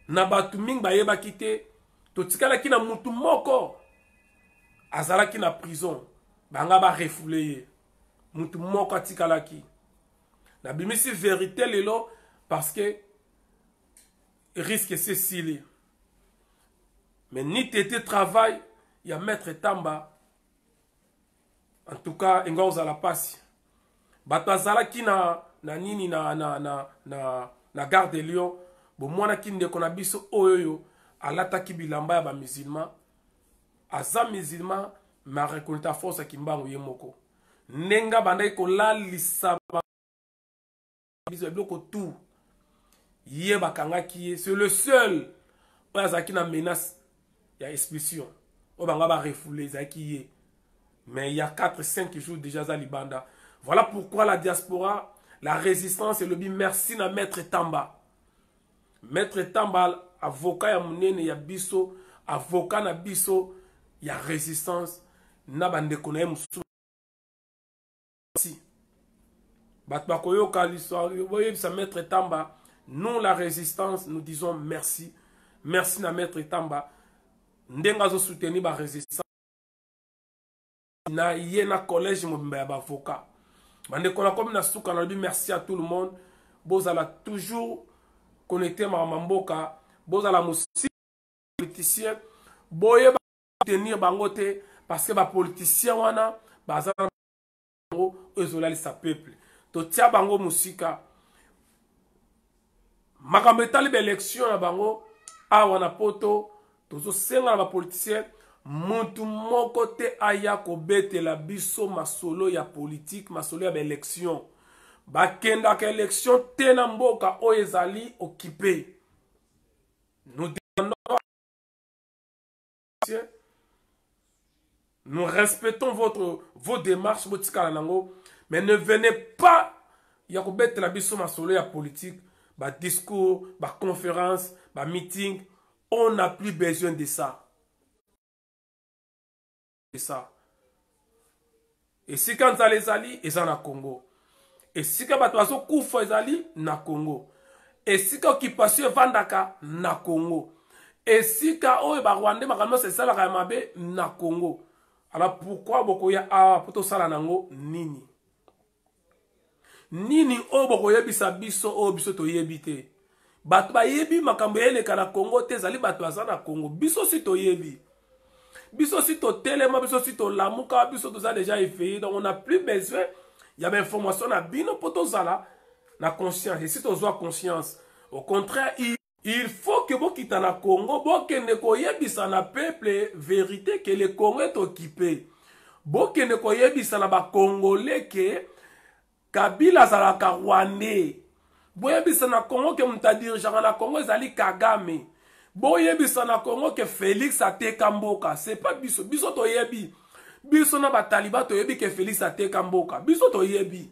Na bato mingi bayebaki te, totikalaki na mutu moko azalaki na prison, banga barefouler ye. Mutu moko atikalaki. Nabimisi vérité lelo parce que risque esesili, mais ni tete travail ya Maître Tamba, en tout cas enga ozala mpasi. Bato azalaki na nini na Gare de Lyon, bomonaki ndeko na biso oyo oyo alataki bilamba ya bamusulman, aza musulman, mais areconnaître force ya Kimbangu ye moko, ndenge abandaki kolalisa biso ya biloko tout. Ye bakangaki ye, c'est le seul oyo azalaki na menace ya expulsion oyo bango barefouler, ezalaki ye. Mais il y a 4 5 jours déjà aza libanda. Voilà pourquoi la diaspora, la résistance elobi merci na Maître Tamba. Maître Tamba, avocat ya monene ya biso, avocat na biso ya résistance, na bandeko na ye mosusu. Si bato bakoyoka l'histoire, boyebisa Maître Tamba: nous, la résistance, nous disons merci, merci na Maître Tamba, ndenge azosoutenir barésistance na ye na collège mobimba ya baavocat. Bandeko, nakomi na suka. Nalobi merci à tout le monde. Bozala toujours connecté makambo mboka, bozala mosi politicien, boyeba tenir bango te, parce que bapoliticien wana baza bango oyo ezolalisa peuple. Totia bango mosika. Makambo etali baélection na bango awa na Poto, tozosenga na bapoliticien, mutu moko te aya kobetela biso masolo ya politike, masolo ya baélection. Bakendaka élection te na mboka oyo ezali occupé. Nous demandons, nous respectons vos démarches, botikala nango, mais ne venez pas ya kobetela biso masolo ya politique. Ba discours, ba conférences, ba meeting, on n'a plus besoin de ça. De ça. Esika nzala ezali eza na Congo. Esika bato bazokufa ezali na Congo. Esika occupation evandaka na Congo. Esika oyo ba Rwandais makambo nyonso esalaka ya mabe na Congo. Alors pourquoi bokoya awa mpo tosala nango nini? Nini oyo bokoyebisa biso oyo biso toyebi te? Bato bayebi makambo eleka na Congo te, ezali bato baza na Congo. Biso si toyebi. Biso si totelema, biso si tolamuka, biso toza déjà éveillé. Donc on n'a plus besoin ya ba information na bino mpo tozala na conscience. Et si tozwa conscience, au contraire, il faut que bokita na Congo, bokende koyebisa na peuple vérité que le Congo est occupé. Bokende koyebisa na ba Congolais que Kabila azalaka Rwandais. Boyebisa na Congo que moto adirigeaka na Congo ezali Kagame. Boyebisa na Congo que Félix ateka mboka. C'est pas biso. Biso toyebi. Biso na ba Taliban toyebi que Félix ateka mboka. Biso toyebi.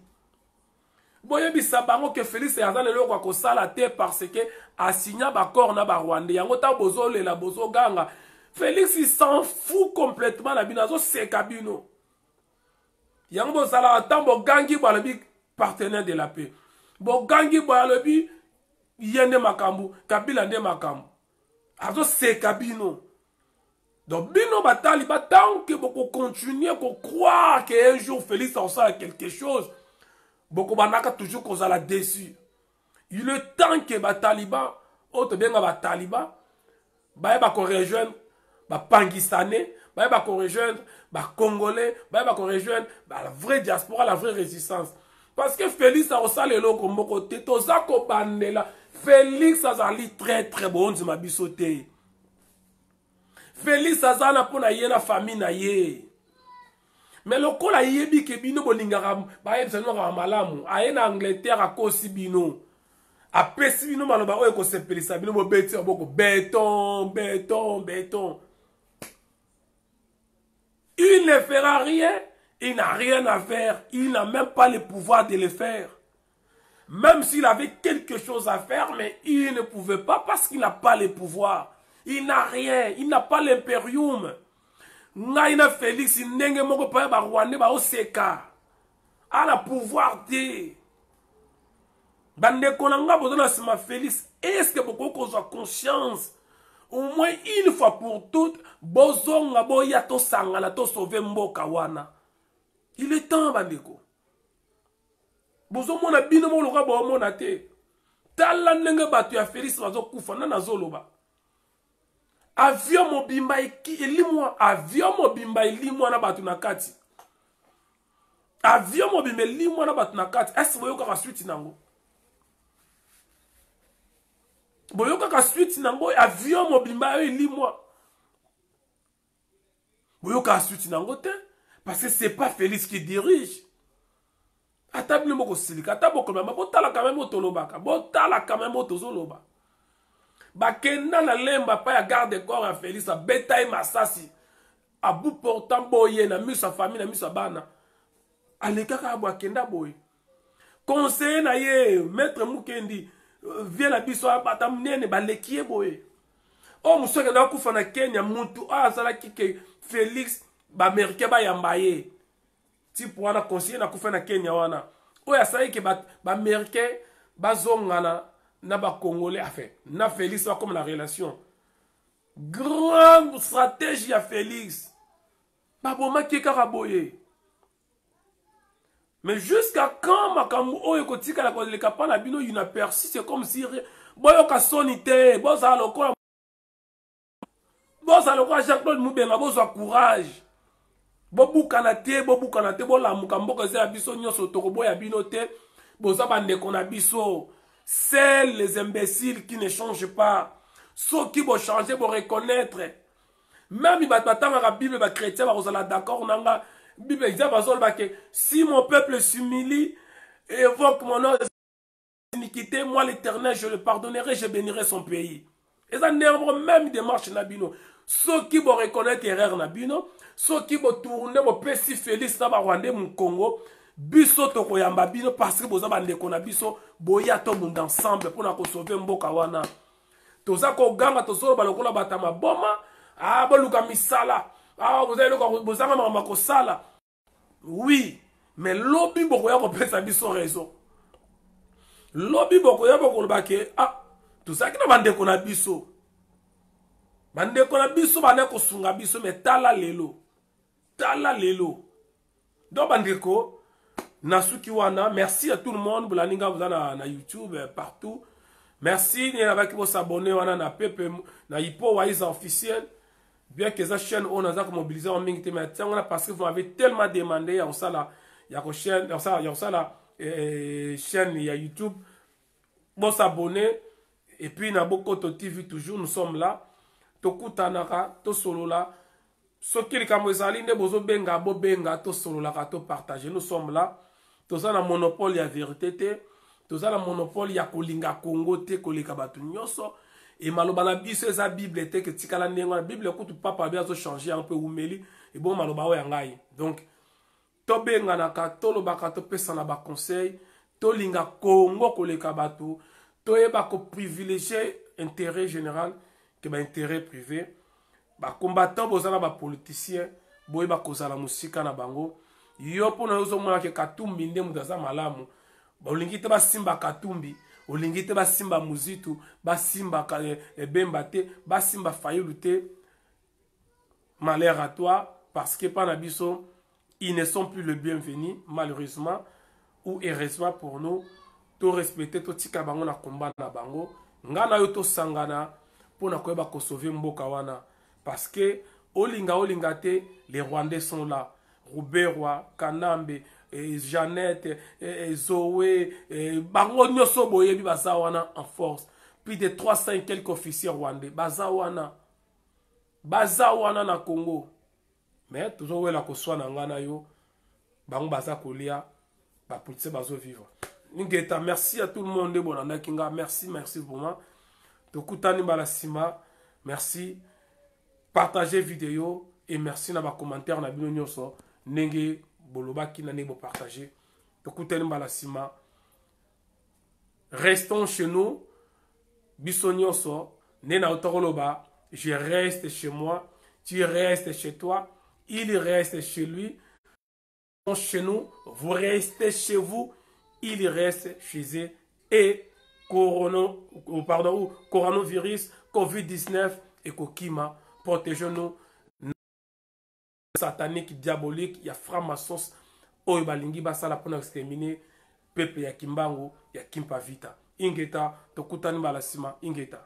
Boyebisa bango que Félix aza na eloko ya kosala te parce que asigna ba accord na ba Rwandais. Yango ntango bozolela, bozoganga, Félix il s'en fout complètement na bino, azoseka bino. Yango bozalaka ntango bogangi bo alobi partenaire de la paix, bogangi bo alobi ye nde makambo, Kabila nde makambo, azoseka bino. Donc bino batali ba, tant que bokocontinue kocroire que un jour Félix akosala quelque chose, bokobandaka toujours kozala déçu. Il est temps que bataliban oyo tobenga bataliban bayeba korejoindre bapangistanais, bayeba korejoindre bacongolais, bayeba korejoindre la vraie diaspora, la vraie résistance, parce que Félix akosala eloko moko te. Toza kobandela, Félix azali très très bondima biso te. Félix aza na mpo na ye na famille na ye, mais lokola ayebi ke bino bolingaka bayebisa bino makambo malamu, aye na Angleterre, akosi bino, apesi bino maloba oyo ekosepelisa bino, bobeti maboko, béton, béton, béton. Il ne fera rien, il n'a rien à faire, il n'a même pas le pouvoir de le faire. Même s'il avait quelque chose à faire, mais il ne pouvait pas parce qu'il n'a pas le pouvoir. Il n'a rien, il n'a pas l'impérium. Ngai na Félix ndenge moko pa ba Rwandais baoseka. Ana pouvoir te. Bandeko na nga boza na nsima Félix, est-ce que bokoki kozwa conscience au moins une fois pour toutes, bozonga, boya tosangana, tosauve mboka wana? Il est temps, bandeko. Bozomona bino moko lokola boomona te. Tala ndenge bato ya Félix bazokufa. Nani azoloba? Avion mobimba elimwa, avion mobimba elimwa na bato na kati, avion mobimba elimwa na bato na kati. Est-ce boyokaka suite nango? Boyokaka suite nango? Avion mobimba oyo elimwa, boyokaka suite nango te, parce que c'est pas Félix qui dirige. Ata bino bokosilika, ata bokolobama, botala quand même oyo tolobaka, botala quand même oyo tozoloba. Bakenda na Lemba pa ya garde corps ya Félix, abeta ye masasi à bout portant boye na miso ya famille, na miso ya bana. Alekaka boye, akenda boye. Conseiller na ye, maître Mukendi, vie na biso ata monene, baleki ye boye. Oyo mosu akenda akufa na Kenya, mutu oyo azalaki ke Félix baaméricain bayamba ye, type wana, conseiller nakufa na Kenya wana, oyo asalaki ke baaméricain bazongana na bacongolais, enfin na Félix bakoma na relation, grande stratégie ya Félix, babomaki kaka boye. Mais jusqu'à quand makambo oyo ekotikala koleka mpa na bino inaperçu? C'est comme si boyoka soni te. Bozala lokola Jean-Claude Mubenga, bozwa courage, bobukana te, bobukana te, bolamuka. Mboka eza ya biso nyonso, tokoboya bino te, boza bandeko na biso. Seuls les imbéciles qui ne changent pas. Soki bochange, boreconnaître, même bato batangaka Bible, bachrétien bakozala d'accord na nga. Bible exemple bazoloba ke si mon peuple s'humilie, évoque mon nom, iniquité, moi l'Éternel, je le pardonnerai, je bénirai son pays. Eza ndenge moko même démarche na bino. Soki boreconnaître erreur na bino, soki botourne, bopesi Félix na barwandais mokongo. Biso tokoyamba bino parce que boza bandeko na biso, boya tobunda ensemble mpona kosauve mboka wana. Toza koganga, tozoloba lokola bato ya maboma. Ah, boluka misala, ah, boza eloko, bozanga makambo ya kosala. Oui, mais lobi bokoya kopesa biso raison. Lobi bokoya bokoloba ke ah, tozalaki na bandeko na biso, bandeko na biso banda kosunga biso, mais tala lelo, tala lelo. Donc bandeko, nasuki wana. Merci à tout le monde bolandi nga, boza na YouTube, partout. Merci nde nabaki bosabone wana na pepe na Ipo Waiza Officiel, bien que eza chaîne oyo naza komobilize yango mingi te, mais atiango wana parce que vous m'avez tellement demandé ya kosala ya kochaîne ya kosala chaîne ya YouTube. Bosabone et puis na Bokoto TV, toujours nous sommes là, tokutanaka, tosolola. Soki likambo ezali nde bozobenga, bobenga, tosololaka, topartage. Nous sommes là. Toza na monopole ya vérité te, toza na monopole ya kolinga Congo te koleka bato nyonso. E maloba na biso eza Bible te ke tikala ndenge wana. Bible kutu papa abi azochange yango mpe umeli ebongo maloba oyo ya ngai. Donc tobenganaka, tolobaka, topesana baconseil, tolinga Congo koleka bato, toyeba koprivilégie intérêt général ke baintérêt privé. Bacombattant, boza na bapoliticien, boyeba kozala mosika na bango. Yo mpo na yo ozomona ke Katumbi nde moto aza malamu, olingi te basimba Katumbi, olingi te basimba Muzitu, basimba Bemba te, basimba Fayulu te. Malheur à toi, parce que pa na biso ils ne sont plus le bienvenu, malheureusement ou heureusement pour nous. To respecter, totika bango na komba na bango. Nga na yo tosangana mpona koyeba kosauve mboka wana, parce que olinga olinga te, les Rwandais sont là: Ruberwa, Kanambe, Jeannette, Zoé, bango nyonso boyebi, baza wana en force. Plus de 300 et quelques officiers rwandais baza wana, baza wana na Congo. Mais tozowela koswana, nga na yo, bango baza kolia, bapoliticien bazovivre. Ngeta, merci à tout le monde nde bolandaki nga. Merci, merci vraiment. Tokutani mbala nsima. Merci, partagez vidéo et merci na bacommentaire na bino nyonso, ndenge bolobaki na ndenge bopartage. Tokutani mbala nsima. Restons chez nous, biso nyonso. Nde na otokoloba: je reste chez moi, tu restes chez toi, il reste chez lui. Chez nous, vous restez chez vous, il reste chez eux et corona, pardon, coronavirus COVID-19 ekokima. Protégeons-nous satanique, diabolique ya franc-maçon oyo balingi basala mpona exterminer peuple ya Kimbangu, ya Kimpa Vita. Ingeta, tokutani mbala nsima. Ingeta.